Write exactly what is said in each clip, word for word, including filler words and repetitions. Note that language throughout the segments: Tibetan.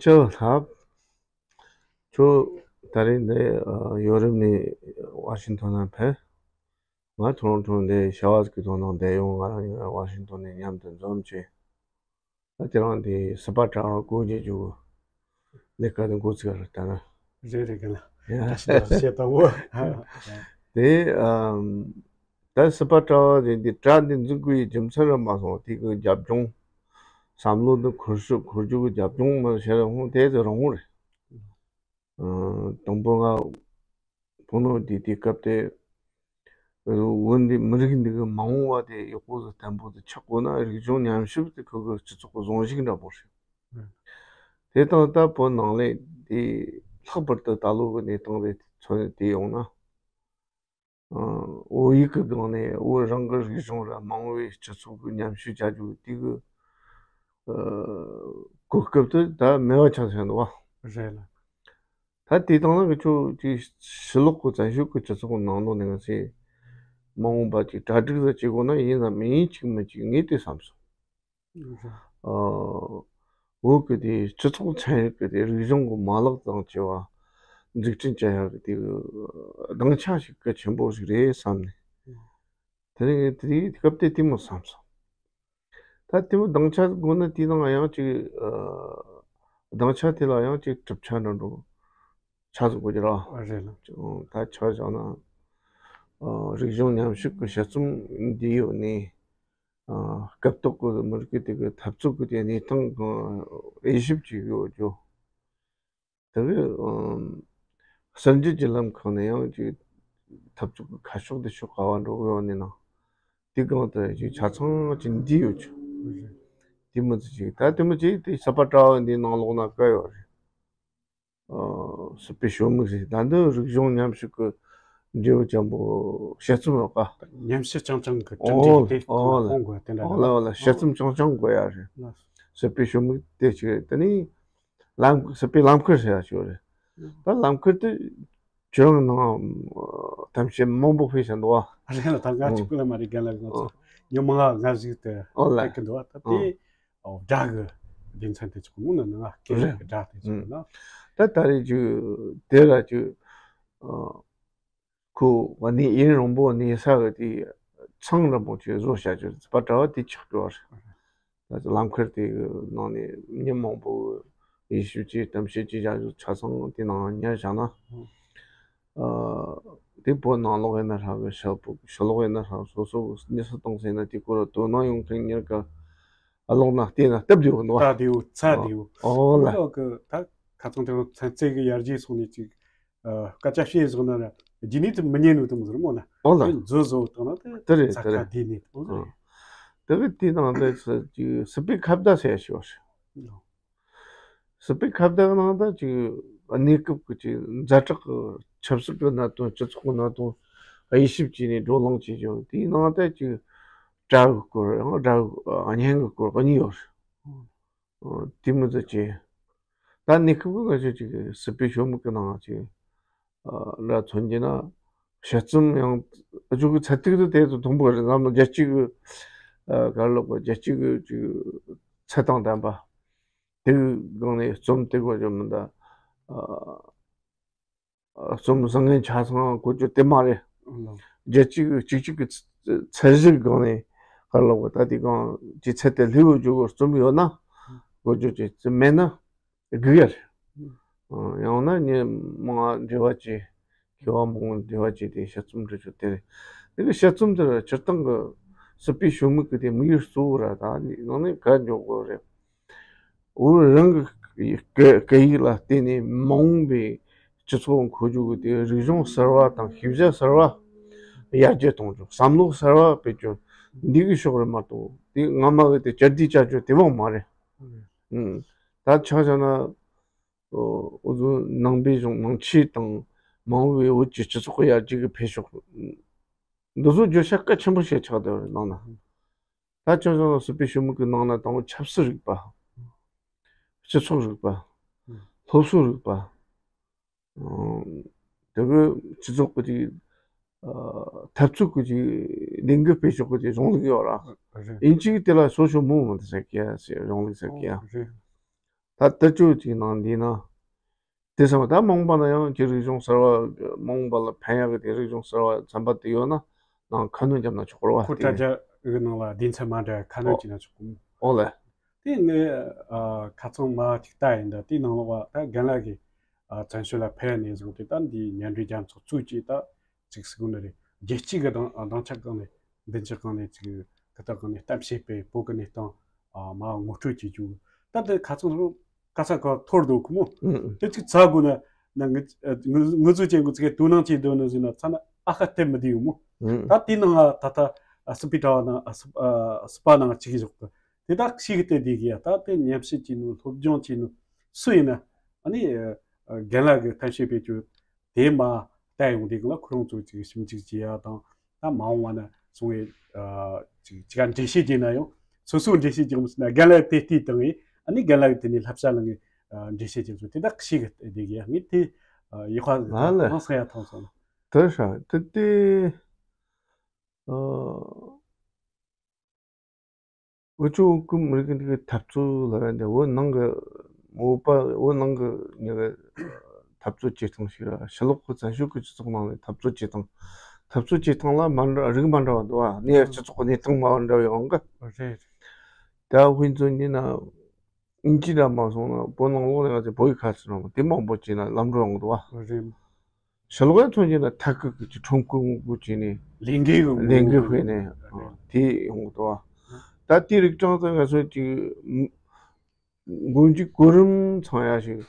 ལྕགས་ལྷབ། ཁྱོད་ད་རེས་འདི་ཨ་ཡོ་རོབ་ནས་ཝ་ཤིང་ཏོན་ནང་ཕེབས། ང་ཐོ་རོན་ཐོ་འདི་ཤ་བ་ཟིག་གི་ཐོག་ནང་བསྡད་ཡོང་། ང་རང་ཡང་ཝ་ཤིང་ཏོན་ནས་མཉམ་དུ་འཛོམས་བྱས། ད་དེ་རིང་འདི་སྲིད་པ་དྲ་བ་སྒོ་འབྱེད་རྒྱུ་ལས་ཀ་འདི་འགོ་ཚུགས་རེད་ད་ན། རེད་རེད་ག་ལ། ཡ། བཀྲ་ཤིས་བདེ་ལེགས་བཤད་དང་བོ། དེ་ཨམ། ད་སྲིད་པ་དྲ་བ་རེད། འདི་དྲ་འདི་འཛུགས་དགོས་ཡི་རྒྱུ་མཚན་རེད་མ་སོང་། དེ་གི་རྒྱབ་ལྗོངས། བསམ་བློ་འདི་འཁོར་ཤུགས་འཁོར་རྒྱུ་གི་རྒྱབ་ལྗོངས་མ་ཤེས་ར་ཧོང་དེ་ཚོ་རང་ངོ་རེད། ཨ། དང་པོ་ང་བོད་ནང་དེ་དུས་སྐབས་དེ་བོད་འདི་མི་རིགས་འདི་གི་མ་འོངས་པ་དེ་ཡག་པོ་ཟིག་བརྟན་པོ་ཟིག་ཆགས་དགོས་ན། རིག་གཞུང་ཉམས་ཞིབ་དེ་ཁོ་གི་སྤྱི་ཚོགས་ཀྱི་གཟུངས་གཞུག་འདྲ་པོ་རེད། ཨ། དེ་དང་ད་བོད་ནང་ལས་དེ་ལྷག་པར་དུ་ད་ལོ་གི་གནས་སྟངས་དེ་མཚོན་དེ་ཡོང་ན། ཨ། བོད་ཡིག་གི་སྒང་ནས་བོད་རང་གི་རིག་གཞུང་ར་མ་འོངས་པའི་སྤྱི་ཚོགས་ཀྱི་ཉམས་ཞིབ་བྱ་རྒྱུ་དེ་གི་ཨ། གོ་སྐབས་དེ་ད་མེད་པ་ཆགས་བཞག་འདུག་བ། རེད་ལ། ད་དེ་དང་ན་གི་ཁྱོད་ཀྱི་ཕྱི་ལོགས་ཀྱི་བཙན་བྱོལ་གྱི་སྤྱི་ཚོགས་ནང་ལོགས་ནས་ང་ཚོས་མ་འོངས་པ་ཅིག་གྲ་སྒྲིག་ཟེར་བྱེད་དགོས་ན། ཡིན་ཟ་མིན་གཅིག་མིན་གཅིག་ངས་དེ་བསམ་སོང་། ཨ། བོད་ཀྱི་དེ་སྤྱི་ཚོགས་ཚན་རིག་གི་དེ་རིག་གཞུང་གི་མ་ལག་དང་བཅས་པ་འཛུགས་སྐྲུན་བྱ་ཡག་གི་དེ་གདེང་ཆ་ཞིག་གལ་ཆེན་པོ་ཞིག་རེད་བསམ་ནས། དེ་རིང་དེ་རིང་སྐབས་དེ་དེ་མོ་བསམ་སོང་། ད་དེ་མོ་གདེང་ཆ་དགོས་ན་དེའི་ནང་ཡང་ཅིག་ཨ། གདེང་ཆ་དེ་ལ་ཡང་ཅིག་གྲུབ་ཆ་འདྲ་འགྲོ་ཆ་ཟིག་དགོས་ཀྱི་ར། ཨ། རེད་ལ། ད་ཆ་བཞག་ན། ཨ། རིག་གཞུང་ཉམས་ཞིབ་ཀྱི་དཔྱད་རྩོམ་འདི་ཡོད་ནས། ཨ། སྐབས་ཐོག་གི་མི་རིགས་དེ་གི་འཐབ་རྩོད་ཀྱི་དེ་གནས་སྟངས་གང་དབྱེ་ཞིབ་ཅིག་ཡོད་རྒྱུ། དེ་གི་ཨམ། གསར་འགྱུར་བརྒྱུད་ལམ་ཁག་ནས་ཡང་ཅིག་འཐབ་རྩོད་ཀྱི་ཁ་ཕྱོགས་དེ་ཕྱོགས་ག་བ་འགྲོ་གི་ཡོད་ནས་ན། དེ་གང་དུ་ཅིག་ཆ་ཚང་ཅིག་འདི་ཡོད་ཅིག་དེ་མི་ཚེ་ཅིག་ད་དེ་མི་ཅིག་དེ་ས་པ་དྲ་བ་འདི་ནང་ལོགས་ན་བཀའ་ཡོད་རེད། ཨ། སྲིད་པའི་ཞུ་མིག་རེད། ད་འདི་རིག་གཞུང་ཉམས་ཞིབ་ཀྱི་འབྲས་བུ་ཅན་པོ་དཔྱད་རྩོམ་རེད་པ། ཉམས་ཞིབ་རྐྱང་རྐྱང་གི་གྲུབ་འབྲས་དེ་ཨོ་ལ། གོང་དགོས་དེ་འདྲ་ཨོ་ལ་རེད། ཨོ་ལ། དཔྱད་རྩོམ་རྐྱང་རྐྱང་དགོས་ཡ་རེད། ལ། སྲིད་པའི་ཞུ་མིག་དེ་ཅིག་རེད། དེ་ནི་ལམ་སྲིད་པའི་ལམ་ཁར་ཟེར་ཡ་ཞིག་རེད། ད་ལམ་ཁར་དེ་ཁྱོད་རང་ནང་ཐམས་ཅད་མང་པོ་ཕེབས་ཤིང་འདུག་བ། རེད་ལ། ད་ང་གཅིག་པུ་ལ་མ་རེད། རྒན་ལགས་ང་ཚོ་ཨོ། ཉི་མ་ང་ང་ཞིག་དེ་ཨོ་ལ། ཕེབས་ཀྱི་འདུག་བ། ད་ཨོ། དེ། ཨོ། སྒྲ་གི་རྒྱུ་མཚན་དེ་ཆོག་མོ་ན་ནང་སྐད་ཨོ། ཀྱི་སྒྲ་དེ་ཆོག་ན། ད་ད་རེས་ཅིག་དེ་ལ་ཅིག་ཨ། ཁོ་བ་ནི་ཡུན་རིང་པོ་གནས་ས་གི་དེ་ཚང་རིང་པོ་ཅིག་བཟོ་བྱ་རྒྱུ་པ་འདྲ་བ་དེ་ཆགས་འགྲོ་བ་རེད། ད་ལམ་ཁར་དེ་གི་ནང་ནས་མི་མང་པོ་ཡིད་ཞིབ་ཅིག་གཏམ་བཤད་ཅིག་བྱ་རྒྱུ་ཆ་ཚང་དེ་ནང་ཉར་བཞག་ན། ཨ། དེ་བོད་ནང་ལོགས་ཡིན་ན་ཧྲ་གི། ཕྱི་ཕྱི་ལོགས་ཡིན་ན་ཧྲ། སོ་སོ་གི་མྱི་སུ་གཏོང་ཟེར་ན་དེ་སྐོར་དོ་སྣང་ཡོང་མཁན་ཉར་ག་ཨ་ལོག་ན་བལྟས་ན་སྟབས་བདེ་བོ་འདུག་བ། སྟབས་བདེ་བོ་ཚ་བདེ་བོ། ཨོ་ལ། ཨོ་གི་ད་ཁ་ཚང་དེ་རིང་ཚན་རྩལ་གི་ཡར་རྒྱས་སོང་ནས་ཅིག་ཨ། སྐད་ཆ་བཤད་བཞག་ན་ར་རྗེས་ནས་དེ་མི་ཉན་ནོ་དེ་མོ་ཟེར་མོ་ན། ཨོ་ལ། དེ་མཛོད་བཟོ་བཏང་ན་དེ་དེ་རེད་ཚ་དེ་ཁ་རེད། བདེ་ནས་དེ་མོ་ཟེར། ཨོ། དེ་གི་དེའི་ནང་དུ་ཅིག་སྲིད་པའི་ཁ་བརྡ་ཟེར་ཡ་ཞིག་ཡོད་རེད། སྲིད་པའི་ཁ་བརྡ་གི་ནང་དུ་ཅིག་གནས་སྐབས་ཀྱི་ཅིག་ཛ་དྲག་གི་ཆབ་སྲིད་ཀྱི་གནད་དོན། སྤྱི་ཚོགས་ཀྱི་གནད་དོན་དབྱེ་ཞིབ་བྱས་ནས་བགྲོ་གླེང་བྱེད་རྒྱུ། དེའི་ནང་དུ་ཅིག་དྲ་བའི་སྐོར་ཡང་། དྲ་བའི་བརྙན་གྱི་སྐོར་གཉིས་ཡོད་རེད། དེ་མི་ཚོ་ཅིག་ད་གནས་སྐབས་ཀྱི་ང་ཚོས་ཅིག་སྲིད་པའི་ཞུ་མིག་གི་ནང་ཅིག་ཨ། ལ་མཚོན་རྒྱུ་ན། དཔྱད་རྩོམ་ཡང་འཇུག་གི་ཚད་ཐིག་དེ་དེ་ཚོ་མཐོན་པོ་རེད། ནམ་རྒྱལ་སྤྱི་གི་ཨ། ག་རེ་ལབ་དགོས། རྒྱལ་སྤྱི་གི་ཅིག་ཚད་དང་ལྡན་པ་དེ་གི་སྒང་ནས་རྩོམ་དེ་དགོས་རྒྱུ་མིན་ད། ཨ། རྩོམ་བཟང་ངན་ཆ་ཚང་གོ་རྒྱུ་དེ་མ་རེད། རྒྱལ་སྤྱི་གི་གཅིག་གཅིག་གི་ཚད་གཞི་གི་སྒང་ནས་ག་རེ་ལབ་དགོས། ད་དེ་གང་ཅིག་ཚད་དེ་སླེབས་ཡོད་རྒྱུ་གི་རྩོམ་ཡོད་ན་གོ་རྒྱུ་ཅིག་མེད་ན། སྒུག་ཡ་རེད། ཨང་། ཡང་ན་ཉི་མ་འབྲེལ་བ་བྱས། སྐྱེ་བ་མང་པོ་འབྲེལ་བ་བྱས་ཏེ་དཔྱད་རྩོམ་འབྲི་རྒྱུ་དེ་རེད། དེ་གི་དཔྱད་རྩོམ་དེར་སྤྱིར་བཏང་གི་སྲིད་པའི་ཞུ་མིག་གི་དེ་དམིགས་ཡུལ་གཙོ་བོ་ར། ད་ནང་ནས་ག་འཇོག་དགོས་རེད། བོད་རང་གི་སྐད་སྐད་ཡིག་ལ་བརྟེན་ནས་མ་འོངས་པའི་སྤྱི་ཚོགས་འཁོར་རྒྱུ་གི་དེ་རིག་གཞུང་གསར་བ་དང་ཤེས་བྱ་གསར་བ་ཡར་རྒྱས་གཏོང་རྒྱུ། བསམ་བློ་གསར་བ་སྤེལ་རྒྱུ་འདི་གི་ཕྱོགས་རེད་མ་གཏོགས། དེ་སྔ་མ་གི་དེ་བསྐྱར་ཟློས་བྱ་རྒྱུ་དེ་མ་མ་རེད། ཨང་། ད་ཆ་བཞག་ན། ཨོ། འུ་ཚོ་ནང་པའི་གཞུང་ནང་ཆོས་དང་མ་འོངས་པའི་བོད་ཀྱི་སྤྱི་ཚོགས་ཀྱི་ཡར་རྒྱས་ཀྱི་འཕེལ་ཕྱོགས། འདི་ཚོ་བརྗོད་བྱ་གལ་ཆེན་པོ་ཞིག་ཆགས་བསྡད་པ་རེད་ནང་ན། ད་ཆ་བཞག་ན་སྲིད་པའི་ཞུ་མིག་གི་ནང་ན་དང་པོ་ཆབ་སྲིད་རིག་པ། སྤྱི་ཚོགས་རིག་པ། སློབ་གསོ་རིག་པ། ཨང་། དེ་གི་སྤྱི་ཚོགས་ཀྱི་ཅིག་ཨ། འཐབ་རྩོད་ཀྱི་ཅིག་ལས་འགུལ་སྤེལ་ཕྱོགས་ཀྱི་ཅིག་གཞུང་ལུགས་ཡོད་ར། རེད། ཨིན་ཇི་གི་དེ་ལ་social movement ཟེར་གི་ཡ། གཞུང་ལུགས་ཟེར་གི་ཡ། ཨོ། རེད། ད་དེ་ཚོ་ཅིག་ནང་འདི་ན། དེ་ཚང་མ་ད་མ་འོངས་པ་ན་ཡང་ཅིག་རིག་གཞུང་གསར་བ་མ་འོངས་པ་ལ་ཕན་ཡག་གི་དེ་རིག་གཞུང་གསར་བ་ཚན་པ་དེ་ཡོད་ན་ནང་ཁ་སྣོན་བརྒྱབ་ན་ཆོག་གི་རེད་བ། ཁོ་དེ་དྲ་རྒྱ་གི་ནང་ལ་སྡེ་ཚན་མ་འདྲ་ཁ་སྣོན་ཨོ་བྱས་ན་ཆོག་གི། ཨོ་ལེ། དེ་ངས་ཨ་ཁ་ཚང་མ་ཅིག་ལྟ་ཡིན་ད། དེ་ནང་ལོགས་ད་རྒན་ལགས་ཀྱིས་ཨ་བཙན་བྱོལ་ལ་ཕེབས་ནས་བཟུང་སྟེ་ད་འདི་ཉལ་འདྲེ་རྒྱ་མཚོ་གཙོས་ཀྱི་ད་ཅིག་སི་གུ་ནི་རེད། རྒྱལ་སྤྱི་གི་སྡིངས་སྡིངས་ཆ་སྒང་ནས་མདུན་ཅག་སྒང་ནས་ཅིག་ཁ་ཐག་སྒང་ནས་གཏམ་བཤད་པའི་བོད་ཀྱི་གནས་སྟངས་ཨ་མ་ངོ་སྤྲོད་བྱེད་རྒྱུ། ད་དེ་ཁ་ཚང་རང་ག་ས་ག་འཐོར་འདུག་གི་མོ། ཨུ་ཨུ། དེ་ཅིག་ཚ་དགོས་ན་ན་ངུ་ངུ་ངུ་ཚོ་ཅན་གོ་ཚིག་དོ་སྣང་བྱེད་འདོད་ནི་ཟིན་ན་ཚ་ན་ཨ་ཁ་སྟེར་མི་བདེ་གི་མོ། ཨུ་ད་དེ་ནང་ཨ་ད་ད་ཨ་སི་པའི་དྲ་བ་ནང་ཨ་སི་ཨ་སི་པ་ནང་ཅིག་བཞག་གི། དེ་དག་ཞིག་སྟེ་བསྡད་གི་ཡ། ད་དེ་ཉམས་ཞིབ་བྱས་ནོ་སློབ་སྦྱོང་བྱས་ནོ་སུ་ཡིན་ན་ཨ་ནི་ཨ་རྒན་ལགས་ཀྱི་གཏམ་བཤད་སྤེལ་རྒྱུ་དེ་མ་ལྟ་ཡོང་དེ་གི་ལ་ཁོ་རང་ཚོ་ཅིག་ཞིབ་འཇུག་བྱེད་ཡ་དང་། ད་མ་འོངས་པ་ན་སོང་བའི་ཨ་ཅིག་ཅིག་ག་འགྲེལ་བཤད་བྱས་ན་ཡང་སོ་སོ་འགྲེལ་བཤད་རྒྱག་མི་སྲིད་ན་རྒན་ལགས་དེ་ལྟས་བཏང་བས་ཨ་ནི་རྒན་ལགས་དེ་ནས་བསླབ་བྱ་ལ་ངས་ཨ་འགྲེལ་བཤད་བྱེད་ཚུལ་དེ་དག་ཞིག་བསྡད་གི་ཡ། ངས་དེ་ཨ་ཡག་པ་ལ་ལ་ཧང་སང་ཡ་ཐང་སོང་། དེ་ཧྲ་དེ་དེ་ཨ། འུ་ཚོ་ཀུན་མི་རིགས་འདི་གི་འཐབ་རྩོད་ལ་ར་འདི་བོད་ནང་གི་བོད་པ་བོད་ནང་གི་ཉི་གི་འཐབ་རྩོད་བྱེད་སྟངས་ཤིག་ར། ཕྱི་ལོགས་ཀྱི་བཙན་བྱོལ་གྱི་སྤྱི་ཚོགས་ནང་ནས་འཐབ་རྩོད་བྱེད་སྟངས། འཐབ་རྩོད་བྱེད་སྟངས་ལ་མ་འདྲ་རིགས་མ་འདྲ་བ་འདུག་བ། གནས་སྤྱི་ཚོགས་གནས་སྟངས་མ་འདྲ་བའི་དབང་གིས། རེད། ད་དཔེ་མཚོན་བྱས་ན། ཨིན་ཇི་འདྲ་མ་སོང་ན་བོད་ནང་ལོགས་ནས་ང་ཚོ་བོད་ཡིག་ཁ་ཚུར་རང་དེ་མང་པོ་བྱས་ན་ལམ་འགྲོ་ཡོང་གི་འདུག་བ། རེད། ཕྱི་ལོགས་ཡང་མཚོན་བྱས་ན་ཐད་ཀར་གྱི་ཁྲོམ་སྐོར་དངོས་པོ་བྱས་ནས་ལས་འགན་གི་ལས་འགན་དངོས་པོ་སྤེལ་ནས་རེད། དེ་ཡོང་གི་འདུག་བ། ད་དེ་རིགས་གྲངས་ཚང་ང་ཚོ་ཅིག་མགོ་མཇུག་གོ་རིམ་ཚང་ཡ་ཞིག་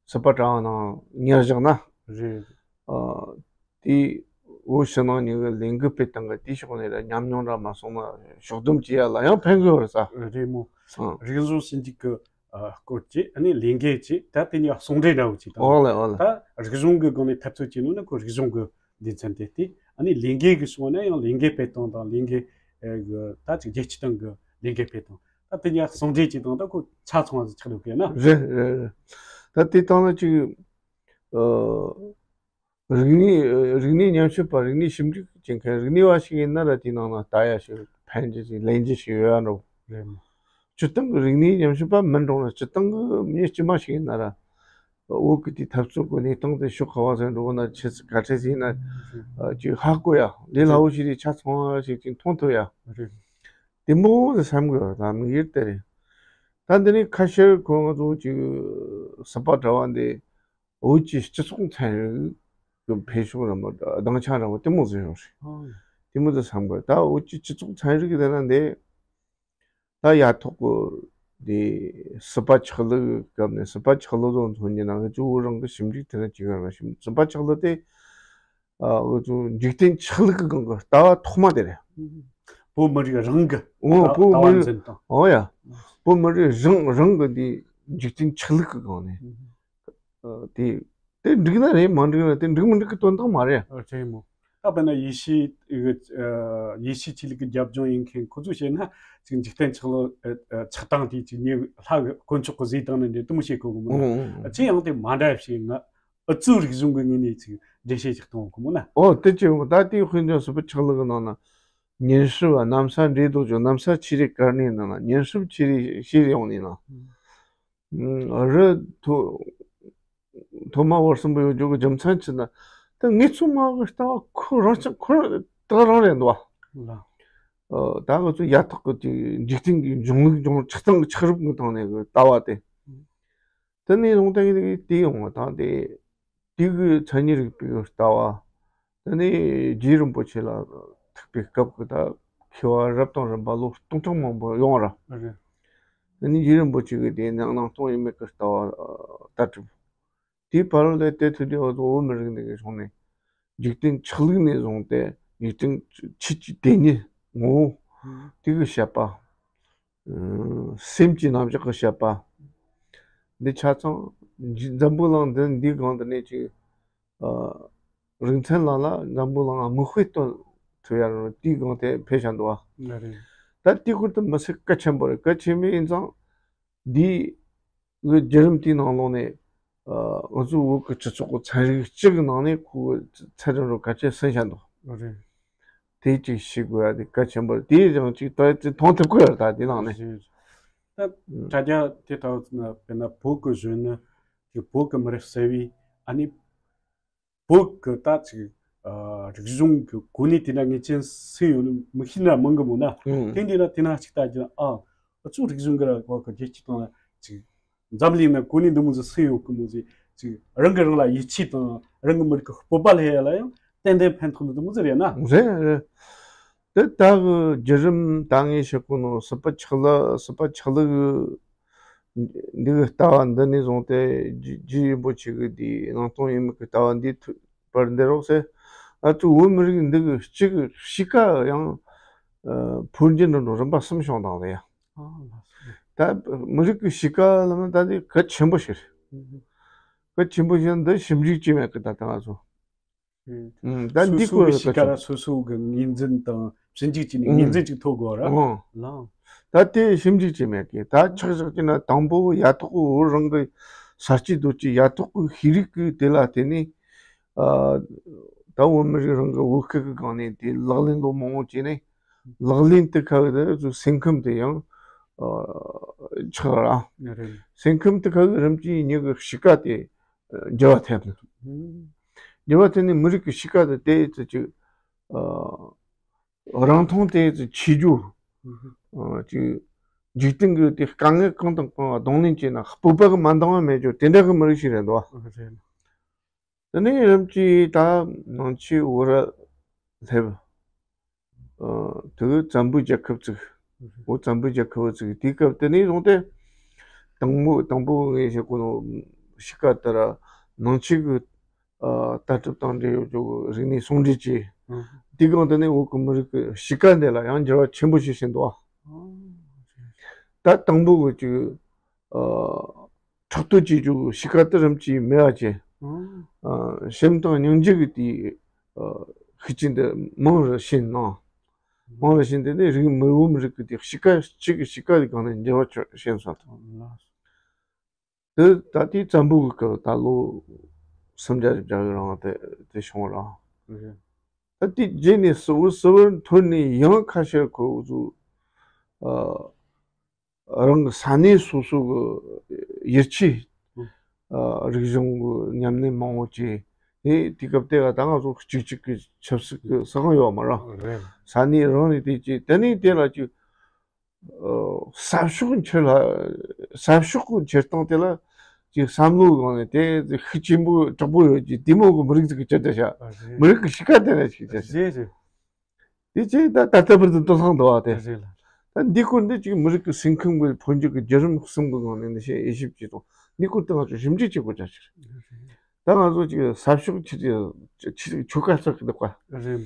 སི་པ་དྲ་བ་ནང་ཉར་བཞག་ན། རེད། ཨ། དེ་བོད་ཕྱི་ནང་གཉིས་ཀྱི་ལས་འགུལ་སྤེལ་སྟངས་ཀྱི་དེའི་ཕྱོགས་ནས་ལ་ཉམས་མྱོང་འདྲ་མ་སོང་ན་ཕྱོགས་བསྡོམས་བྱེད་ཡ་ལ་ཡང་ཕན་གི་ཡོད་རེད་ས། རེད་མོ། ཨང་། རིག་གཞུང་ཞིབ་འཇུག་གི་ཨ་སྐོར་གྱི་ཨ་ནི་ལས་འགན་གྱི་ད་དེ་གཉིས་ཟུང་འབྲེལ་འདྲ་བོ་ཅིག་དང་། ཨོ་ལེ་ཨོ་ལེ། ད་རིག་གཞུང་གི་སྒང་ནས་འཐབ་རྩོད་བྱེད་ནོ་ན་ཁོ་རིག་གཞུང་གི་སྡེ་ཚན་དེ་སྟེ། ཨ་ནི་ལས་འགན་གྱི་ཕྱོགས་ནས་ཡང་ལས་འགན་སྤེལ་སྟངས་དང་ལས་འགན་ཨེ་གི་ད་ཅིག་རྒྱལ་སྤྱི་སྟེང་གི་ལས་འགན་སྤེལ་སྟངས་ད་དེ་གཉིས་ཟུང་འབྲེལ་གྱི་སྟངས་ད་ཁོ་ཆ་ཚང་བ་ཟིག་ཆགས་འདུག་གི་ན། རེད་རེད་རེད། ད་དེ་སྟེང་ལ་ཅིག་ཨ། རིག་གནས་རིག་གནས་ཉམས་ཞིབ་པ་རིག་གནས་ཞིབ་འཇུག་བྱེད་མཁན་རིག་གནས་པ་ཞིག་ཡིན་ན་ར་དེའི་ནང་ན་ལྟ་ཡ་ཞིག་ཕན་རྒྱུ་ཞིག་ལེན་རྒྱུ་ཞིག་ཡོད་ཡ་འགྲོ། རེད་མོ། སྤྱིར་བཏང་གི་རིག་གནས་ཉམས་ཞིབ་པ་མིན་འགྲོ་ན་སྤྱིར་བཏང་གི་མི་དཀྱུས་མ་ཞིག་ཡིན་ན་ར། བོད་ཀྱི་དེའི་འཐབ་རྩོད་ཀྱི་གནས་སྟངས་དེ་ཕྱོགས་ག་བ་ཟེར་འགྲོ་ན་ཆེ་ས་ག་ཆེ་ཟིན་ན་ཅིག་ཧ་གོ་ཡ་ལས་སླ་བོ་ཞིག་རེད། ཆ་ཚང་བ་ཞིག་ཅིག་མཐོང་ཐུབ་ཡ། རེད། དེ་མོ་ཟེར་བསམ་གི་ཡོད་ད་དམིགས་ཡུལ་དེ་རེད། ད་འདི་ནས་ཁ་ཤས་ཁོ་ང་ཚོ་ཅིག་སི་པ་དྲ་བ་འདི། བོད་ཀྱི་སྤྱི་ཚོགས་ཚན་རིག་གི་འཕེལ་ཕྱོགས་ར་མ་སྡིངས་ཆ་ར་བ་དེ་མོ་ཟིན་ཡོང་རེད། ཨང་། དེ་མོ་ཟིན་བསམ་གི་ད་བོད་ཀྱི་སྤྱི་ཚོགས་ཚན་རིག་དེ་ན་འདི་ད་ཡ་ཐོག་གི་དེ་སི་པ་ཆགས་ལུགས་ཀྱི་སྐབས་ནས་སི་པ་ཆགས་ལུགས་ཚོ་མཚོན་རྒྱུ་ན་ང་ཚོ་བོད་རང་གི་ཞིབ་འཇུག་དེ་ན་ཅིག་ཡོད་ར་ཞིབ་སི་པ་ཆགས་ལུགས་དེ་ཨ་ང་ཚོ་འཇིག་རྟེན་ཆགས་ལུགས་ཀྱི་སྒང་གི་ལྟ་བ་ཐོག་མ་དེ་རེད། བོད་མི་རིགས་རང་གི་འོ་ལྟ་བོད་ལྟ་བ་མི་འཛིན་སྟངས། འོ་ཡ། བོད་མི་རིགས་རང་རང་གི་འདི་འཇིག་རྟེན་ཆགས་ལུགས་ཀྱི་སྒང་ནས། ཨ་དེ་དེ་འགྲིག་ན་རེད། མ་འགྲིག་ན་དེ་འགྲིག་མི་འགྲིག་གི་དོན་དག་མ་རེད། ཨ་ཆེན་མོ། ད་དཔེར་ན་ཡེ་ཤུ་ཡེ་ཤུ་ཆོས་ལུགས་ཀྱི་རྒྱབ་ལྗོངས་ཡིན་མཁན་ཁོ་ཚོས་བཤད་ན་ཅིག་འཇིག་རྟེན་ཆགས་ལུགས་ཆགས་སྟངས་དེ་ཅིག་ཉེ་ལྷ་གི་དཀོན་མཆོག་གི་བཟོས་སྟངས་ནི་འདྲ་དུ་མོ་བཤད་གོ་གི་མོ་ན། ཨ་ཅི་ཡང་དེ་མ་འདྲ་བཤད་ང་ཨུ་ཚུགས་རིག་གཞུང་གི་ངོས་ནས་ཅིག་འགྲེལ་བཤད་ཅིག་གཏོང་གི་མོ་ན། ཨོ་དེ་ཅི་ཡོང་ད་དེའི་དཔེ་འཇོག་སི་པ་ཆགས་ལུགས་ཀྱི་ནང་ན་ཉིན་ཧྲིལ་བ་གནམ་ས་འདྲེ་རྡོ་ཅོ་གནམ་ས་ཆི་རེ་གར་ནས་ན་ན་ཉིན་ཧྲིལ་ཆི་རེ་ཤེས་ཡོང་ནས་ན། རི་ཐོ་ཐོ་མ་བར་གསུམ་པོ་ཡོད་རྒྱུ་གི་རྒྱུ་མཚན་ཅི་ན། ད་ངེད་ཚོ་མ་གི་ལྟ་བ་ཁོ་རང་ཅག་ཁོ་རང་ད་རང་རེད་འདུག་བ། ལ། ད་ང་ཚོ་ཡ་ཐོག་གི་དེ་འཇིག་རྟེན་གྱི་འབྱུང་ལུགས་འབྱུང་ཆགས་སྟངས་ཀྱི་ཆགས་རིམ་གྱི་སྟེང་ནས་གི་ལྟ་བ་དེ། དེ་ནས་བཟུང་སྟེ་དེ་ཡོང་བ་དང་དེ། དེ་གི་མཚན་ཉིད་རིག་པའི་ལྟ་བ། དེ་ནས་རྗེ་རིན་པོ་ཆེ་ལ་ཐུག་པའི་སྐབས་ཀྱི་ད་མཁས་པ་རབ་དང་རིམ་པ་ལོ་སྟོང་ཕྲག་མང་པོ་ཡོང་ར། རེད། དེ་ནས་རྗེ་རིན་པོ་ཆེ་གི་དེ་ནས་སྣང་སྟོང་ཡེ་མེད་ཀྱི་ལྟ་བ་ལྟ་གྲུབ། དེའི་བར་ལ་དེ་ཐུག་དུས་འོ་ཚོ་བོད་མི་རིགས་འདི་གི་ཕྱོགས་ནས་འཇིག་རྟེན་ཆགས་ལུགས་ནས་བཟུང་སྟེ་འཇིག་རྟེན་ཆོས་ཀྱི་སྡེ་གཉིས་ངོ་བོ་དེ་གི་བཤད་པ། སེམས་ཀྱི་རྣམ་གཞག་གི་བཤད་པ། འདི་ཆ་ཚང་འཛམ་བུ་གླིང་འདི་འདིའི་སྒང་དུ་གནས་ཀྱི་རིག་ཚན་ལ་ལ་འཛམ་བུ་གླིང་དམིགས་དཔེ་སྟོན་ཐུབ་ཡ་རུ་དེའི་སྒང་དེ་ཕེབས་བཞག་འདུག་བ། རེད། ད་དེའི་སྐོར་དུ་མི་ཚེ་གལ་ཆེན་པོ་རེད། གལ་ཆེན་པོ་ཡིན་ཙང་འདི་གི་བརྒྱུད་རིམ་དེའི་ནང་ལོགས་ནས་ང་ཚོའི་བོད་ཀྱི་སྤྱི་ཚོགས་ཀྱི་ཚན་རིག་སྤྱི་གི་ནང་ནས་ཁོའི་ཚད་རིམ་རུ་གལ་ཆེན་ཟིན་བཞག་འདུག་རེད། དེ་གཅིག་ཤེས་དགོས་ཡ་དེ་གལ་ཆེན་པོ་རེད། དེ་ཡང་གཅིག་ད་ཅིག་མཐོང་ཐུབ་ཀྱི་ཡོད་རེད། ད་དེ་ནང་ནས། རེད། ད་དྲ་རྒྱ་དེ་ལྟ་བུ་ན་དཔེར་ན་བོད་ཀྱི་གཞོན་ནུ་དེ་བོད་ཀྱི་མི་རིགས་གསར་བའི་ཨ་ནི་བོད་ཀྱི་ད་ཅིག་ཨ་རིག་གཞུང་གི་གོ་གནས་དེ་འདྲ་ངེས་ཅན་སུ་ཡོད་ནི་མི་ཤེས་ན་མང་གི་མོ་ན། ཨང་། དེ་འདི་ལ་དེ་ན་ཅིག་ལྟ་རྒྱུ་ན་ཨ་ཨ་ཚོ་རིག་གཞུང་གི་ར་བ་གི་རྒྱལ་སྤྱི་དང་ཅིག་འཛམ་གླིང་ན་གོ་གནས་འདི་མོ་ཟིག་སུ་ཡོད་གི་མོ་ཟིག་ཅིག་རང་གི་རང་ལ་ཡིད་ཆེས་དང་རང་གི་མི་རིགས་ཀྱི་སྤོབས་པ་སླེབས་ཡ་ལ་ཡང་ཏན་ཏན་ཕན་ཐོགས་ནི་འདི་མོ་ཟིག་རེད་ན། རེད་རེད། དེ་ད་གི་བརྒྱུད་རིམ་ད་ངས་བཤད་གོ་ནོ་སྲིད་པ་ཆགས་ལ་སྲིད་པ་ཆགས་ལ་གི་འདི་གི་ལྟ་བ་འདི་ནས་བཟུང་སྟེ་རྗེ་རྗེ་རིན་པོ་ཆེ་གི་དེའི་སྣང་སྟོང་ཡེ་མེད་ཀྱི་ལྟ་བ་འདི་ཐུ་བར་འདི་རོགས་སེ། ཨ་ཚོ་བོད་མི་རིགས་འདི་གི་གཅིག་གི་གཤིས་ཀ་ཡང་ཨ་འཕོ་འགྱུར་འགྲོ་འགྲོ་རིམ་པ་གསུམ་བྱུང་དང་ལ་ཡ། ཨ་ལགས་སོ། ད་མི་རིགས་ཀྱི་གཤིས་ཀ་ལ་ད་འདི་གལ་ཆེན་པོ་ཞིག་རེད། ཨུ་ཧུ། གལ་ཆེན་པོ་ཞིག་འདི་ཞིབ་འཇུག་བྱེད་མེད་ཀི་ད་ལྟ་ང་ཚོ། ཨུ། ཨུ། ད་སོ་འདི་སོ་སྐོར་གི་ལ་གཤིས་ཀ་ལ་སོ་སོ་གི་ངོས་འཛིན་དང་ཞིབ་འཇུག་བྱས་ནས་ངོས་འཛིན་ཅིག་ཐོབ་དགོས་ར། ཨོ། ལགས། ད་དེ་ཞིབ་འཇུག་བྱེད་མེད་ཀི་ད་ཆག་ཆག་བྱས་ན་དང་པོ་ཡ་ཐོག་གི་བོད་རང་གི་ས་སྐྱེས་རྡོ་སྐྱེས་ཡ་ཐོག་གི་ཤེས་རིག་གི་དེ་ལ་བརྟེན་ནས་ཨ་ད་བོད་མི་རིགས་རང་གི་བོད་སྐད་གི་སྒང་ནས་དེ་ལག་ལེན་ལོ་མང་བོ་བྱས་ནས་ལག་ལེན་དེ་ཁ་གི་དེ་ཚོ་སེམས་ཁམས་དེ་ཡང་ཨ་ཆག་ར། རེད། སེམས་ཁམས་དེ་ཁ་གི་རིམ་གྱིས་ཉིད་ཀྱི་གཤིས་ཀ་དེ་འགྱུར་བ་ཐེབས་ནས། ཨུ། འགྱུར་བ་ཐེབས་ནས་མི་རིགས་ཀྱི་གཤིས་ཀ་དེ་དེ་ཙི་ཅིག་ཨ་རང་མཐོང་དེ་ཙི་ཆེ་རྒྱུ། ཨུ། ཨ་ཅིག་འཇིག་རྟེན་གྱི་དེ་དཀའ་ངལ་གང་དང་གང་གདོང་ལེན་བྱས་ན་སྤོབས་པ་གི་མ་འདང་བ་མེད་རྒྱུ་དེ་འདྲ་གི་མི་རིགས་ཤིག་རེད་འདུག་བ། རེད། དེ་ནས་རིམ་གྱིས་ད་ནང་ཆོས་བོད་ར་སླེབས། ཨ་དེ་བཙན་པོའི་རྒྱལ་ཁབ་བཙུགས། བོད་བཙན་པོའི་རྒྱལ་ཁབ་བཙུགས། དེའི་སྐབས་དེ་ནས་བཟུང་སྟེ་དང་པོ་དང་པོ་ངས་བཤད་གོ་ནོ་གཤིས་ཀ་ལྟར་ནང་ཆོས་ཀྱི་ཨ་ལྟ་གྲུབ་དང་འབྲེལ་ཡོད་ཀྱི་རིག་གནས་ཟུང་འབྲེལ་བྱས། ཨ། དེའི་སྒང་དེ་ནས་བོད་ཀྱི་མི་རིགས་ཀྱི་གཤིས་ཀ་འདི་ལ་ཡང་འགྱུར་བ་ཆེན་པོ་ཞིག་ཕྱིན་འདུག་བ། ད་དང་པོ་གི་ཅིག་ཨ་ཕྲག་དོག་ཅིག་ཅིག་གཤིས་ཀ་དེ་རིམ་གྱིས་མེད་པ་བྱས། ཨ། ཨ་སེམས་དང་སྙིང་རྗེ་གི་དེའི་ཨ་ཤུགས་རྐྱེན་དེ་མང་རུ་ཕྱིན་ནོ། མང་རུ་ཕྱིན་དེ་ནས་རིགས་མི་བོད་མི་རིགས་ཀྱི་དེ་གཤིས་ཀ་གཅིག་གི་གཤིས་ཀ་དེ་གང་ནས་འགྱུར་བ་ཕྱིན་སོང་། དེ་ད་ལྟའི་བཙན་པོ་གི་སྐབས་ད་ལོ་སུམ་བརྒྱ་བཞི་བརྒྱ་གི་རིང་དེ་དེ་བྱུང་ར། རེད། ད་དེ་རྗེས་ནས་སི་བོ་སི་བོར་ཐོན་ནས་ཡང་ཁ་ཤས་ཁོ་ཚོ་ཨ་རང་གི་ས་གནས་སོ་སོ་གི་ཡུལ་གྱི་ཨ་རིག་གཞུང་གི་ཉམས་ལེན་མང་བོ་བྱས། དེ་དུས་སྐབས་དེ་ག་ད་ང་ཚོ་གཅིག་གཅིག་གི་ཆབ་སྲིད་ཀྱི་ས་ཁང་ཡོད་མ་རེད། རེད། ས་གནས་རང་ནས་དེ་བྱས་དེ་ནས་དེ་ལ་ཅིག་ཨ་ས་ཕྱོགས་འཁྱེར་ལ་ས་ཕྱོགས་ཀྱི་འཁྱེར་སྟངས་དེ་ལ་ཅིག་བསམ་བློའི་སྒང་ནས་དེ་ཤུགས་ཆེན་པོ་དྲག་པོ་ཡོད་ཀྱི་དེ་མོ་གི་མི་རིགས་ཅིག་གི་ཆེད་དུ་བྱ། ཨ་རེད། མི་རིགས་ཀྱི་གཤིས་ཀ་དེ་ལ་ཞིག་བྱ། རེད་རེད། དེ་ཅིག་ད་ད་ལྟ་བར་དུ་འདུག་སང་འདུག་བ་དེ། རེད་ལ། ད་འདི་སྐོར་འདི་ཅིག་མི་རིགས་ཀྱི་སེམས་ཁམས་ཀྱི་འཕོ་འགྱུར་གྱི་བརྒྱུད་རིམ་གསུམ་གྱི་ངང་ནས་འདི་བཤད་དབྱེ་ཞིབ་བྱེད་དང་འདི་སྐོར་དེ་ང་ཚོ་ཞིབ་འཇུག་བྱེད་དགོས་ཅག་ཅིག་རེད། ད་ང་ཚོ་ཅིག་ས་ཕྱོགས་ཆེ་ཆེ་ཆོལ་ཁ་གསར་གྱི་འདུག་ག་རེད།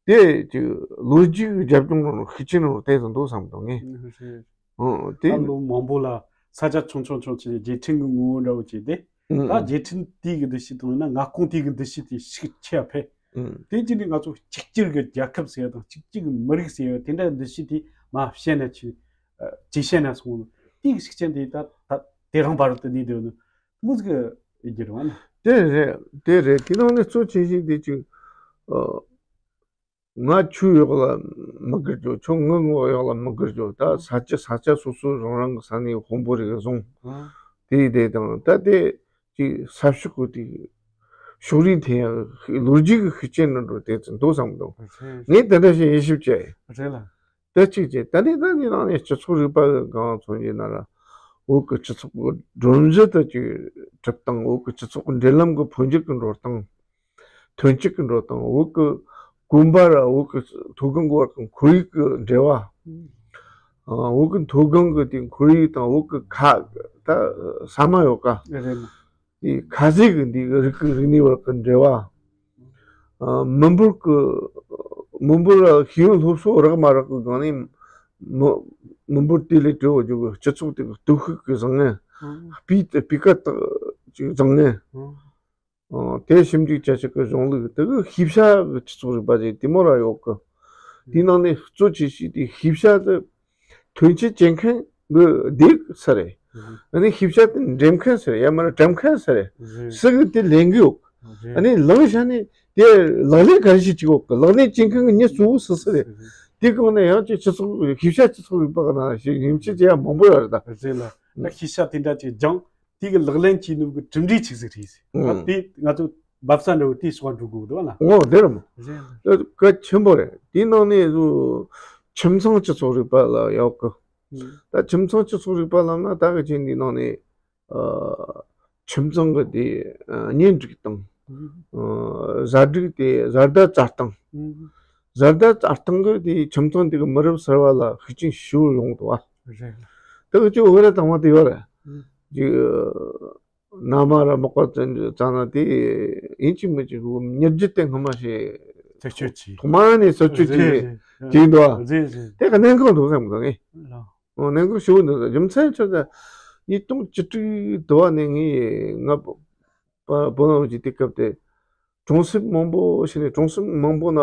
དེ་ཅིག་ལོ་རྒྱུས་ཀྱི་རྒྱབ་ལྗོངས་ནང་ལ་ཤུགས་ཆེན་ནང་ལ་བལྟས་ཙང་འདུག་བསམ་འདུག་ངས། རེད། ཨང་དེ། ད་ལོ་མང་པོ་ལ་ས་ཆ་ཆུང་ཆུང་ཆུང་ཆུང་རྗེས་ཕྲན་གྱི་ངོ་བོ་འདྲ་བོ་བྱས་ཏེ། ཨང་ད་ཨང་རྗེས་ཕྲན་དེའི་གི་འདུ་ཤེས་དང་ཡང་ན་མངའ་ཁོངས་དེའི་གི་འདུ་ཤེས་དེ་ཤུགས་ཆེ་བ་འཕེལ། ཨང་དེ་རྗེས་ནས་ང་ཚོ་གཅིག་གྱུར་གྱི་རྒྱལ་ཁབ་ཟེར་ཡ་དང་གཅིག་གྱུར་གྱི་མི་རིགས་ཟེར་ཡ་དེ་འདྲ་འདུ་ཤེས་དེ་མ་བཤད་ན་ཆེ། ཇེ་བཤད་ན་སོང་ནོ། དེའི་གི་ཤུགས་རྐྱེན་དེ་ད་ད་དེ་རིང་བར་དུ་གནས་བསྡད་ཡོད་ནོ། མོ་ཟིག་གི་ཡིན་གྱི་རེད་བ་ན། དེ་རེད། དེ་རེད། དེ་ནང་ནས་གཙོ་ཆེ་ཤོས་དེ་ཅིག་ཨ་ང་ཁྱོད་གཡོག་ལ་མི་དགར་རྒྱུ། ཁྱོད་ངའི་ངོ་གཡོག་ལ་མི་དགར་རྒྱུ། ད་ས་ཆ་ས་ཆ་སོ་སོ་རང་རང་གི་ས་གནས་དཔོན་པོ་རིགས་བཟུང་། ཨ་དེ་དེ་དང་ད་དེ་ཅིག་ས་ཕྱོགས་ཀྱི་དེ་ཕྱོགས་རིས་འཐེན་ཡ་ལོ་རྒྱུས་ཀྱི་ཤུགས་རྐྱེན་ནང་འགྲོ་དེ་ཚོ་འདུག་བསམ་འདུག་རེད། ངས་དེ་འདྲ་ཞིག་དབྱེ་ཞིབ་བྱས། རེད་ལ། དེ་གཅིག་བྱས། ད་ནི་ད་ནི་ནང་ནས་སྤྱི་ཚོགས་རིག་པ་གི་སྒང་མཚོན་རྒྱུ་ན་ར། བོད་ཀྱི་སྤྱི་ཚོགས་ཀྱི་སྒྲོམ་གཞི་དེ་ཅིག་གྲུབ་སྟངས། བོད་ཀྱི་སྤྱི་ཚོགས་ཀྱི་འབྲེལ་ལམ་གྱི་འཕོ་འགྱུར་གྱི་འགྲོ་སྟངས། ཐོན་སྐྱེད་ཀྱི་འགྲོ་སྟངས། བོད་ཀྱི་གོམ་པ་ར་བོད་ཀྱི་མཐོ་སྒང་གི་བར་གྱི་ཁོར་ཡུག་གི་འབྲེལ་བ། ཨ་བོད་ཀྱི་མཐོ་སྒང་གི་དེ་ཁོར་ཡུག་དང་བོད་ཀྱི་ཁ་ད་ས་མ་ཡོད་ཀ། རེད་མ། དེ་ཁ་ཟས་ཀྱི་འདི་གི་རིགས་ཀྱི་རིག་གནས་བར་གྱི་འབྲེལ་བ། ཨ་མི་འབོར་གྱི་མི་འབོར་ལ་ཤེས་ཡོན་སློབ་གསོ་རག་མ་རག་གི་སྒང་ནས་མི་མི་འབོར་དེ་ལས་གྲོལ་བ་རྒྱུ་གི་སྤྱི་ཚོགས་དེ་གི་སྟོབས་ཤུགས་ཀྱི་བཟང་ངན། སྤུས་དེ་སྤུས་ཀ་དག་ཅིག་བཟང་ངན། ཨ་དེ་ཞིབ་འཇུག་བྱ་ཆེད་ཀྱི་གཞུང་ལུགས་དེ་གི་ཤེས་བྱ་གི་སྤྱི་ཚོགས་རིག་པ་ཅིག་དེ་མོ་ར་ཡོད་གི། དེའི་ནང་ནས་གཙོ་ཆེ་ཤོས་དེ་ཤེས་བྱ་དེ། ཐོན་སྐྱེད་བྱེད་མཁན་གྱི་སྡེ་ཁག་སུ་རེད། ཨ་ནི་ཤེས་བྱ་དེ་འགྲེམས་མཁན་སུ་རེད། ཡང་མིན་ན་གྲམ་མཁན་སུ་རེད། སུ་གིས་དེ་ལེན་གི་ཡོད། ཨ་ནི་ལངས་བྱས་ནས་དེ་ལག་ལེན་ག་རེ་ཞིག་བྱེད་ཀྱི་ཡོད་གི། ལག་ལེན་བྱེད་མཁན་གྱི་མྱི་གཙོ་བོ་སུ་སུ་རེད། དེའི་སྒང་ནས་ཡང་ཅིག་སྤྱི་ཚོགས་ཤེས་བྱ་སྤྱི་ཚོགས་རིག་པ་གི་ནང་ཞིག་ཉིན་བྱེད་ཅེས་ཡང་མང་པོ་ཡོད་རེད་ད། རེད་ལ། ད་ཤེས་བྱ་དེ་འདྲ་ཅིག་སྦྱངས་དེ་གི་ལག་ལེན་བྱས་ནོ་གི་གྲུབ་འབྲས་ཅིག་ཟིག་རེད་ཟེར། ད་དེ་ང་ཚོ་འབབ་ས་འདྲ་བོ་དེའི་སོགས་འགྲོ་དགོས་འདུག་ལ། འོ་དེ་རེད་མོ། རེད་ལ། གལ་ཆེན་པོ་རེད། དེའི་ནང་ནས་བཟོ་ཁྱིམ་ཚང་སྤྱི་ཚོགས་རིག་པ་ལ་ཡག་གི། ད་ཁྱིམ་ཚང་སྤྱི་ཚོགས་རིག་པ་ལབ་ན་ད་གི་ཅིག་འདི་ནང་ནས། ཨ། ཁྱིམ་ཚང་གི་དེ་ཨ་གཉེན་སྒྲིག་སྟངས། ཨ། བཟའ་སྒྲིག་དེ་བཟའ་ཟླ་བཙའ་སྟངས། བཟའ་ཟླ་བཙའ་སྟངས་གི་དེ་ཁྱིམ་ཚང་དེ་གི་མི་རབས་གསར་བ་ལ་ཤུགས་རྐྱེན་ཞེ་པོ་ཡོང་གི་འདུག་བ། རེད། དེ་གི་ཅིག་འོ་ར་དང་བ་དེ་ཡོད་རེད། ཅིག་མནའ་མ་ར་མག་པ་ཙམ་ཙང་ན་དེ་ཡིན་གཅིག་མིན་གཅིག་གི་ཉེར་བརྒྱད་དེ་སྔ་མ་ཞིག་ཐག་གཅོད་བྱས། ཐོག་མ་ནས་བཟོ་བཅོས་བྱས་བྱས་འདུག་བ། རེད་རེད། དེ་གི་གནད་འགག་འདུག་བསམ་གི་འདུག་ངས། ལགས། འོ་གནད་འགག་ཞེ་པོ་འདུག་རྒྱུ་མཚན་ཆ་ཚང་། ཉིས་སྟོང་བཅུ་དྲུག་དུ་བ་ནས་ངས་ང་བོད་ནང་གི་དུས་སྐབས་དེ་གྲོང་གསེབ་མང་པོ་ཞིག་ནས་གྲོང་གསེབ་མང་པོ་ན་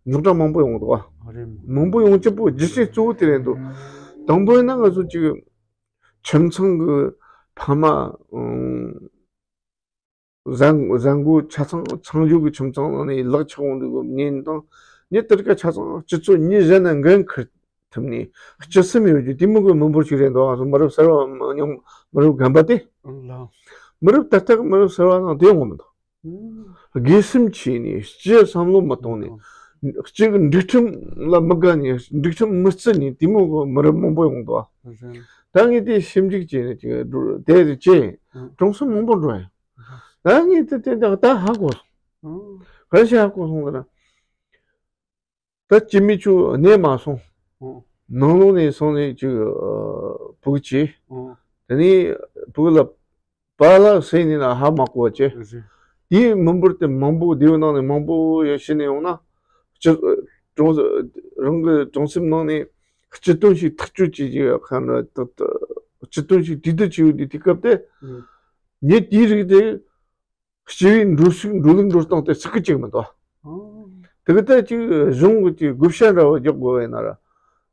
རྙོག་དྲ་མང་པོ་ཡོང་འདུག་བ། མང་པོ་ཡོང་རྒྱུ་པོ་རྒྱུ་རྐྱེན་གཙོ་བོ་དེ་རེད་འདུག། དང་པོ་ཡིན་ན་ང་ཚོ་ཅིག་ཁྱིམ་ཚང་གི་ཕ་མ། ཨང་། བཟའ་བཟའ་འགོ་ཆ་ཚང་ཚང་ཆོས་ཀྱི་ཁྱིམ་ཚང་ནང་ནས་ལག་ཆགས་འོང་འདུག་གི་ཉིན་དང་ཉི་ལྟར་ཀ་ཆ་ཚང་སྤྱི་ཚོགས་མྱི་གཞན་ན་འགན་འཁུར་ཐུབ་ནས་སྤྱི་སེམས་ཡོད་རྒྱུ་དེ་མོ་གི་མི་འབོར་ཞིག་རེད་འདུག་ང་ཚོ་མི་རབས་གསར་བ་མི་ཉམས་མི་རབས་རྒན་པ་དེ། ལགས། མི་རབས་ད་ལྟ་གི་མི་རབས་གསར་བ་ནང་དེ་ཡོང་གི་མི་འདུག། དགེ་སེམས་ཆེ་ནས་སྤྱི་བསམ་བློ་མི་གཏོང་ནས་སྤྱི་གི་འགྲིག་ཁྲིམས་ལ་མི་དགའ་ནས་འགྲིག་ཁྲིམས་མི་བརྩི་ནས་དེ་མོ་གི་མི་རབས་མང་པོ་ཡོང་འདུག་ཨ། ད་ངས་དེ་ཞིབ་འཇུག་བྱས་ནས་ཅིག་འགྲོ་དེ་རེ་བྱས་གྲོང་གསེབ་མང་པོ་འགྲོ་ཡ། ད་ངས་དེ་དེ་འདྲ་ད་ཧ་གོ་སོང་། ག་རེ་བྱས་ཧ་གོ་སོང་ཟེར་ན། ད་སྐྱེ་མི་ཆོ་གནས་མ་སོང་། ནང་ལོགས་ནས་སོང་ནས་ཅིག་ཕྲུ་གུ་བྱས། དེ་ནས་ཕྲུ་གུ་ལ་པཱ་ལགས་ཟེར་ནས་ན་ཧ་མ་གོ་བ་བྱས། དེའི་མི་འབོར་དེ་མང་པོ་སྡེ་བའི་ནང་ནས་མང་པོ་ཡར་ཕྱིན་ནས་ཡོང་ན། སྤྱི་གྲོང་རང་གི་གྲོང་གསེབ་ནང་ནས་སྤྱི་དོན་ཞིག་ཐག་གཅོད་བྱེད་ཀྱི་ཡོད་ཁ་ན་སྤྱི་དོན་ཞིག་དུས་དུ་བྱེད་ཡོད་དུས་དུས་སྐབས་དེ། ངས་དེའི་རིགས་དེ། སྤྱི་པའི་འགྲོ་ཤུགས་འགྲོ་ལུགས་འགྲོ་སྟངས་དེ་ཚིག་གི་ཅིག་མི་འདུག། དེ་གི་ད་ཅིག་གཞུང་གི་ཅིག་བགོ་བཤའ་འདྲ་བ་རྒྱག་དགོས་པ་ཡིན་ན་ར།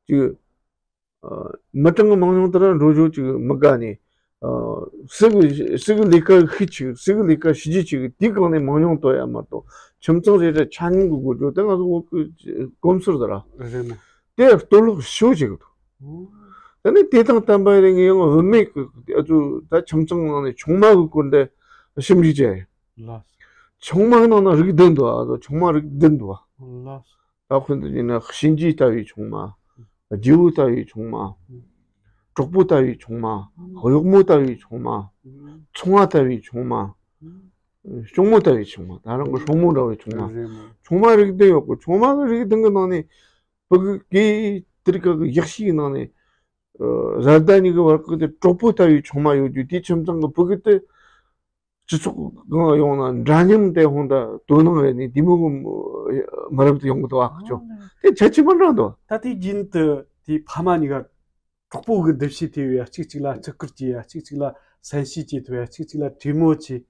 ཅིག་མི་གྲངས་ཀྱི་མང་ཉུང་དེ་ར་འགྲོ་ཕྱོགས་ཅིག་མི་དགའ་ནས། སྲིད་གི་སྲིད་གི་ལས་ཀ་ཤི་ཆིག་སྲིད་གི་ལས་ཀ་ཤི་རྒྱུ་ཆིག་དེའི་སྒང་ནས་མང་ཉུང་དོ་ཡ་མ་གཏོགས་ཁྱིམ་ཚང་རེ་རེ་ཆ་སྙོམས་གི་དགོས་རྒྱུ་དེ་ང་ཚོ་བོད་གི་གོམས་སྲོལ་དེ་ར། རེད་མོ། དེ་གཏོར་བརླག་ཤོས་ཅིག་འདུག། ད་ནི་དེ་དང་བསྟན་པ་རེ་ངས་ཡང་བུད་མེད་ཀྱི་ཨ་ཚོ་ད་ཁྱིམ་ཚང་ནང་ནས་ཆུང་མ་གི་སྐོར་འདི་ཞིབ་འཇུག་བྱས། ལགས། ཆུང་མ་གི་ནང་ན་རིགས་བདུན་འདུག་ཨ་ཚོ་ཆུང་མ་རིགས་བདུན་འདུག་ཨ། ལགས། ད་དཔེར་ན་ཡིན་ན་གཤིན་རྗེ་ལྟ་བུའི་ཆུང་མ། རྗེ་བོ་ལྟ་བུའི་ཆུང་མ། གྲོགས་པོ་ལྟ་བུའི་ཆུང་མ། གཡོག་མོ་ལྟ་བུའི་ཆུང་མ། ཚོང་བ་ལྟ་བུའི་ཆུང་མ། སྲུང་མོ་ལྟ་བུའི་ཆུང་མ་ད་རང་གི་སྲུང་མོ་འདྲ་བའི་ཆུང་མ། ཆུང་མ་རིགས་བདུན་ཡོད་གོ། ཆུང་མ་གི་རིགས་བདུན་གི་ནང་ནས་ཕྲུ་གུ་གི་དེར་ཀ་གི་ཡག་ཤོས་ནང་ནས། བཟའ་ཟླ་གཉིས་ཀྱི་བར་གྱི་དེ་གྲོགས་པོ་ལྟ་བུའི་ཆུང་མ་ཡོད་རྒྱུ་དེའི་ཁྱིམ་ཚང་གི་ཕྲུ་གུ་དེ་སྤྱི་ཚོགས་སྒང་ཡོང་ན་འདྲ་མཉམ་དེ་ཧོང་ད་དོ་སྣང་རེད་ནས་དེ་མོ་གི་མི་རབས་དེ་ཡོང་གི་འདུག་ཨ་ཁ་ཆོ། དེ་ཆ་ཆི་མ་འདྲ་འདུག། ད་དེ་རྒྱུན་དུ་དེ་ཕ་མ་གཉིས་ཀ་གྲོགས་པོ་གི་འདུ་ཤེས་དེ་བས་གཅིག་གཅིག་ལ་བརྩི་བཀུར་བྱེད་ཡ་གཅིག་གཅིག་ལ་གསན་ཤེས་བྱེད་ཐུབ་ཡ་གཅིག་གཅིག་ལ་གྲོས་མོལ་བྱེད།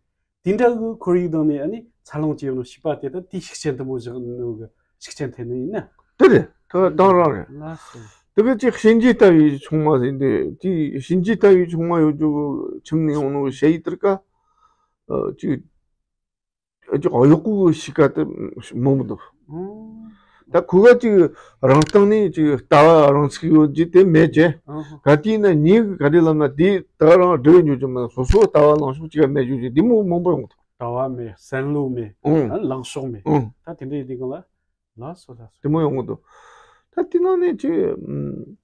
དེ་འདྲ་གི་ཁོར་ཡུག་དང་ནས་ཨ་ནི་འཚར་ལོངས་བྱས་ཡོང་ནོ་ཤེས་པ་དེ་ད་དེའི་ཤུགས་རྐྱེན་དུ་མོ་བཞག་ནོ་གི་ཤུགས་རྐྱེན་ཐེབས་ནི་ཡིན་ན། དེ་རེད། ད་དེང་རང་རེད། ལགས་སོ། དེ་ག་ཅིག་གཤིན་རྗེ་ལྟ་བུའི་ཆུང་མ་ཟེར་འདི་དེ་གཤིན་རྗེ་ལྟ་བུའི་ཆུང་མ་ཡོད་རྒྱུ་ཁྱིམ་ནས་ཡོང་ནོ་གི་ཞ་ཡི་དེར་ཀ་ཅིག་ཅིག་གཡོག་པོ་གི་གཤིས་ཀ་དེ་མང་མི་འདུག། ད་ཁོ་ག་ཅིག་རང་སྟེང་ནས་ཅིག་ལྟ་བ་རང་ཚུགས་ཡོད་རྒྱུ་དེ་མེད་ཀྱི། ག་དུས་ན་ཉིད་ག་རེ་ལབ་ན་དེ་ད་རང་སྒྲུབ་ཉོ་རྒྱུ་མ་སོ་སོ་ལྟ་བ་ལངས་ཕྱོགས་ཅིག་མེད་རྒྱུ་ཅིག་དེ་མོ་མང་པོ་ཡོང་གི་འདུག། ལྟ་བ་མེད། བསམ་བློ་མེད། ཨང་། ལངས་ཕྱོགས་མེད། ཨང་། ད་དེ་འདྲ་ཡིན་དུས་གང་ལ། ལགས་སོ་ལགས་སོ། དེ་མོ་ཡོང་གི་འདུག། ད་དེ་ནང་ནས་ཅིག་ཨམ།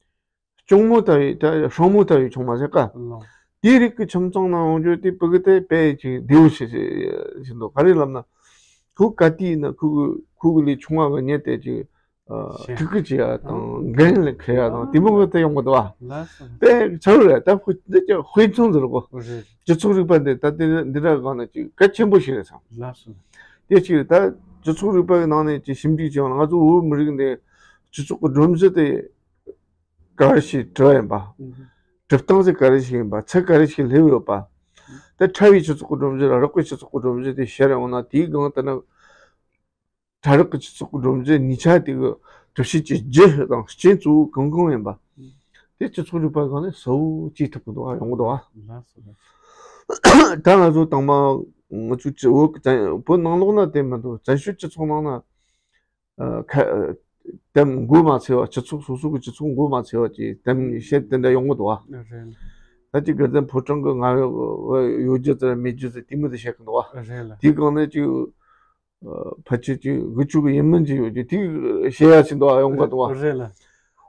སྲུང་མོ་ལྟ་བུའི་ད་སྲུང་མོ་ལྟ་བུའི་ཆུང་མ་ཟེར་ཀ། ལགས། དེའི་རིགས་ཀྱི་ཁྱིམ་ཚང་ནང་ཡོང་རྒྱུ་དེ་ཕྲུ་གུ་དེ་དཔེ་ཅིག་བདེ་བོ་ཞིག་ཞིག་འདུག། ག་རེ་ལབ་ན། ཁོ་ག་དུས་ཡིན་ན་ཁོ་གི་ཁོ་གི་ལས་ཆུང་བ་གི་ཉེ་དེ་ཅིག་ཨ། ཤེས། ཐུགས་ཁུར་བྱེད་ཡ་དང་འགན་ལ་འཁྱེར་ཡ་དང་དེ་མོ་གི་དེ་ཡོང་གི་འདུག་བ། ལགས་སོ། དཔེ་ཚ་བོ་རེད། ད་ཁོ་འདི་ཀྱང་དཔེ་མཚོན་ཟེར་གོ། རེད། སྤྱི་ཚོགས་རིག་པ་འདི་ད་དེ་འདི་འདྲ་གང་ན་ཅིག་གལ་ཆེན་པོ་ཞིག་རེད་བསམ། ལགས་སོ། དེ་ཅིག་རེད། ད་སྤྱི་ཚོགས་རིག་པ་གི་ནང་ནས་ཅིག་ཞིབ་འཇུག་བྱས་ན་ང་ཚོ་བོད་མི་རིགས་འདི་སྤྱི་ཚོགས་ཀྱི་སྒྲོམ་གཞི་དེ་ག་རེ་ཞིག་གྲུབ་ཡིན་པ། ཨུ་ཧུ། གྲུབ་སྟངས་ཟེར་ག་རེ་ཞིག་ཡིན་པ། ཚད་ག་རེ་ཞིག་སླེབས་ཡོད་པ། དེ་ཕྲ་བའི་སྤྱི་ཚོགས་ཀྱི་སྒྲོམ་གཞི་ར་རགས་པའི་སྤྱི་ཚོགས་ཀྱི་སྒྲོམ་གཞི་དེ་ཤར་ཡོང་ན་དེའི་སྒང་དེ་ན། ཕྲ་རགས་ཀྱི་སྤྱི་ཚོགས་ཀྱི་སྒྲོམ་གཞི་གཉིས་ཆ་དེ་གི་གྲུབ་བྱེད་ཀྱི་རྒྱུ་དང་རྐྱེན་གཙོ་བོ་གང་གང་ཡིན་པ། དེ་སྤྱི་ཚོགས་རིག་པ་སྒང་ནས་གསལ་བོ་བྱེད་ཐུབ་ཀྱི་འདུག་ཨ། ཡོང་གི་འདུག་ཨ། ལགས་སོ། ད་ང་ཚོ་དང་མ་ང་ཚོ་སྤྱི་བོད་ཀྱི་བོད་ནང་ལོགས་ན་དེ་མི་འདུག། བཙན་བྱོལ་སྤྱི་ཚོགས་ནང་ན། ཨ། ཁ། དེ་མགོ་མ་ཚོས་པ། སྤྱི་ཚོགས་སོ་སོ་གི་སྤྱི་ཚོགས་མགོ་མ་ཚོས་པ་ཅིག་དེ་བཤད་དེ་འདྲ་ཡོང་གི་འདུག་བ། རེད། ད་ཅིག་དགའ་ལྡན་ཕོ་བྲང་གི་ང་ཡོད་རྒྱུ་ཙམ་མེད་རྒྱུ་ཙམ་དེ་མོ་དེ་བཤད་གི་འདུག་བ། རེད་ལ། དེའི་སྒང་ནས་ཅིག་ཕལ་ཆེར་ཅིག་འུ་ཅག་གི་ཡིན་མིན་ཅིག་ཡོད་ཀྱི་དེ་བཤད་ཡ་ཅིག་འདུག་བ། ཡོང་གི་འདུག་བ། རེད་ལ།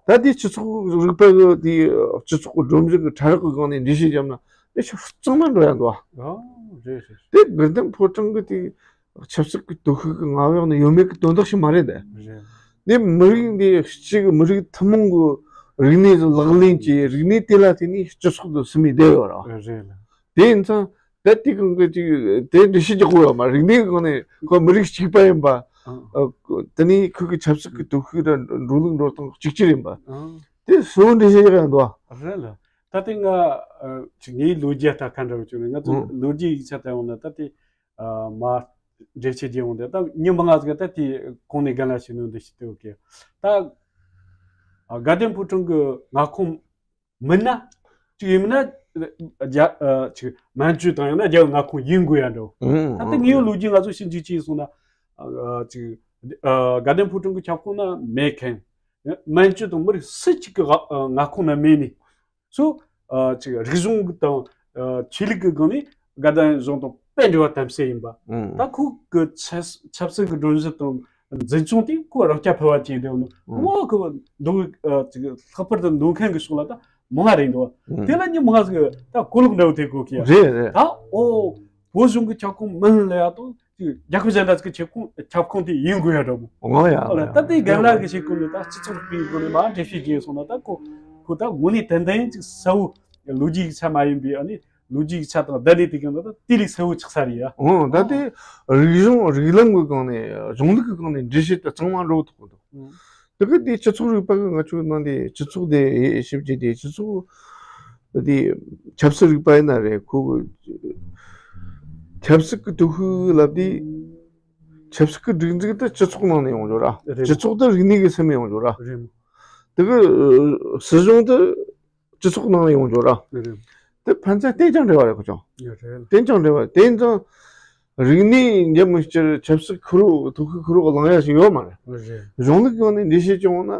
ད་དེ་སྤྱི་ཚོགས་རིག་པ་གི་དེ་སྤྱི་ཚོགས་ཀྱི་སྒྲོམ་གཞི་གི་ཕྲ་རགས་ཀྱི་སྒང་ནས་འགྲེལ་བཤད་བརྒྱབ་ན་དེ་ཤུགས་གཙང་མ་འགྲོ་ཡ་འདུག་བ། ཨོ། རེད་རེད། དེ་དགའ་ལྡན་ཕོ་བྲང་གི་དེ་ཆབ་སྲིད་ཀྱི་སྟོབས་ཤུགས་ཀྱི་ངང་ཡོང་ནས་ཡོད་མེད་ཀྱི་དོན་དག་ཞིག་མ་རེད་དེ། རེད། དེ་མི་རིགས་འདི་གཅིག་མི་རིགས་ཐུན་མོང་གི་རིག་གནས་ལག་ལེན་གྱི་རིག་གནས་དེ་ལ་བརྟེན་ནས་སྤྱི་ཚོགས་དེ་སྲིད་མི་བསྡད་ཡོད་ར། རེད་ལ། དེ་ཡིན་ཙང་ད་དེ་གང་གི་ཅིག་དེ་འགྲེལ་བཤད་རྒྱག་དགོས་ཡོད་མ། རིག་གནས་ཀྱི་སྒང་ནས་ཁོ་མི་རིགས་གཅིག་པ་ཡིན་པ། ཨང་། ཨ། དེ་ནས་ཁོ་གི་ཆབ་སྲིད་ཀྱི་སྟོབས་ཤུགས་དང་འགྲོ་ལུགས་འགྲོ་སྟངས་གཅིག་གྱུར་ཡིན་པ། ཨང་། དེ་གཙོ་བོ་འགྲེལ་བཤད་རྒྱག་ཡ་འདུག་བ། རེད་ལ། ད་དེ་ང་ཨ་ཅིག་ངའི་ལོ་རྒྱུས་ལྟ་ཁ་འདྲ་བོ་བྱུང་ནས། ང་ཚོ་ཨང་། ལོ་རྒྱུས་ཡིག་ཆ་ལྟ་ཡོང་ན་ད་དེ་ཨ་མ་འགྲེལ་བཤད་རྒྱག་ཡོང་དེ་ད་མི་མང་ང་ཟིག་ད་དེ་གོང་ནས་རྒན་ལགས་ཞུས་ནོ་འདི་ཞིག་ལྟོས་གི། ད་ཨ་དགའ་ལྡན་ཕོ་བྲང་གི་མངའ་ཁོངས་མིན་ན་ཅིག་ཡིན་མིན་ན་རྒྱ་ཨ་ཅིག་མན་ཇུ་དང་ཡང་ན་རྒྱ་གི་མངའ་ཁོངས་ཡིན་དགོས་ཡ་འདྲ་བོ། ཨང་། ད་ལྟ་ཨང་། ངའི་ལོ་རྒྱུས་ང་ཚོ་ཞིབ་འཇུག་བྱས་སོང་ན་ཨ་ཅིག་ཨ་དགའ་ལྡན་ཕོ་བྲང་གི་ཁྱབ་ཁོངས་ན་མེད་མཁན། མན་ཇུ་དང་མི་རིགས་སུ་གཅིག་གི་ཨ་མངའ་ཁོངས་ན་མེད་ནི། སོ་ཨ་ཅིག་རིག་གཞུང་དང་ཨ་ཆོས་ལུགས་ཀྱི་སྒང་ནས་དགའ་ལྡན་གཞུང་དང་དཔེ་འབྲེལ་བ་དམ་ཟབ་ཡིན་པ། ཨང་། ད་ཁོ་གི་ཆབ་ཆབ་སྲིད་ཀྱི་སྒྲོམ་གཞི་དང་འཛིན་སྐྱོང་དེ་ཁོ་རང་རྐྱ་འཕེར་བ་ཅན་དེ་ནོ། ཨང་། ཁོ་གི་འདུག་ཨ་ཅིག་ལྷག་པར་དུ་འདུག་མཁན་གྱི་ཕྱོགས་ལ་ད་མང་ང་རེད་འདུག་ཨང་། དེ་ལ་མི་མང་ང་ཟིག་ད་གོ་ལོག་འདྲ་བོ་དེ་གོ་གི། རེད་རེད། ད་ཨོ་བོད་གཞུང་གི་ཁྱབ་ཁོངས་མིན་ལ་ཡ་དང་། ཅིག་རྒྱལ་ཁབ་གཞན་དག་ཅིག་གི་ཁྱབ་ཁོངས་ཁྱབ་ཁོངས་དེ་ཡིན་དགོས་ཡ་འདྲ་མོ། འོ་ཡ། ཨ་ལ་ད་ལྟའི་རྒན་ལགས་ཀྱི་བཤད་ཁུངས་ནས་ད་སྤྱི་ཚོགས་རིག་པའི་སྒོ་ནས་མར་འགྲེལ་བཤད་བརྒྱབ་སོང་ན་ད་ཁོ་ཁོ་ད་དངོས་གནས་ཏན་ཏན་ཅིག་གསལ་བོ། ལོ་རྒྱུས་ཡིག་ཆ་མ་ཡིན་པའི་ཨ་ནི་ལོ་རྒྱུས་ཡིག་ཆ་དང་བསྡུར་ནས་དེ་གང་ད་ད་དེ་ལས་གསལ་བོ་ཆགས་ས་རེད་ཡ། འོ་ད་དེ་རིག་གཞུང་རིགས་ལམ་གྱི་སྒང་ནས་གཞུང་ལུགས་ཀྱི་སྒང་ནས་འགྲེལ་བཤད་དེ་གཙང་མ་འགྲོ་ཐུབ་གི་འདུག། ཨང་། དེ་གི་དེ་སྤྱི་ཚོགས་རིག་པ་གི་ང་ཚོའི་ནང་དེ་སྤྱི་ཚོགས་དེ་ཞིབ་ཀྱི་དེ་སྤྱི་ཚོགས་དེ་ཆབ་སྲིད་རིག་པ་ཡིན་ན་རེད། ཁོ་གི་ཆབ་སྲིད་ཀྱི་སྟོབས་ཤུགས་ལབ་དེ་ཆབ་སྲིད་ཀྱི་སྒྲིག་འཛུགས་དེ་སྤྱི་ཚོགས་ནང་ནས་ཡོང་རྒྱུ་ར། རེད། སྤྱི་ཚོགས་དེ་རིག་གནས་ཀྱི་སེམས་ནས་ཡོང་རྒྱུ་ར། རེད་མོ། དེ་གི་སྲིད་གཞུང་དེ་སྤྱི་ཚོགས་ནང་ནས་ཡོང་རྒྱུ་ར། རེད། དེ་ཕན་ཚུན་བརྟེན་ཀྱང་འབྲེལ་བ་རེད་ཁོ་ཚོ། ཡོད་རེད། བརྟེན་ཀྱང་འབྲེལ་བ་རེད། དེ་ཡིན་ཙང་རིག་གནས་འདི་མི་སྤྱིར་ཆབ་སྲིད་ཁུར་རོ་ཐུགས་ཁུར་ཁུར་རོ་བླང་ཡ་ཞིག་ཡོད་མ་རེད། རེད། གཞུང་ལུགས་སྒང་ནས་འགྲེལ་བཤད་བྱུང་བ་ན།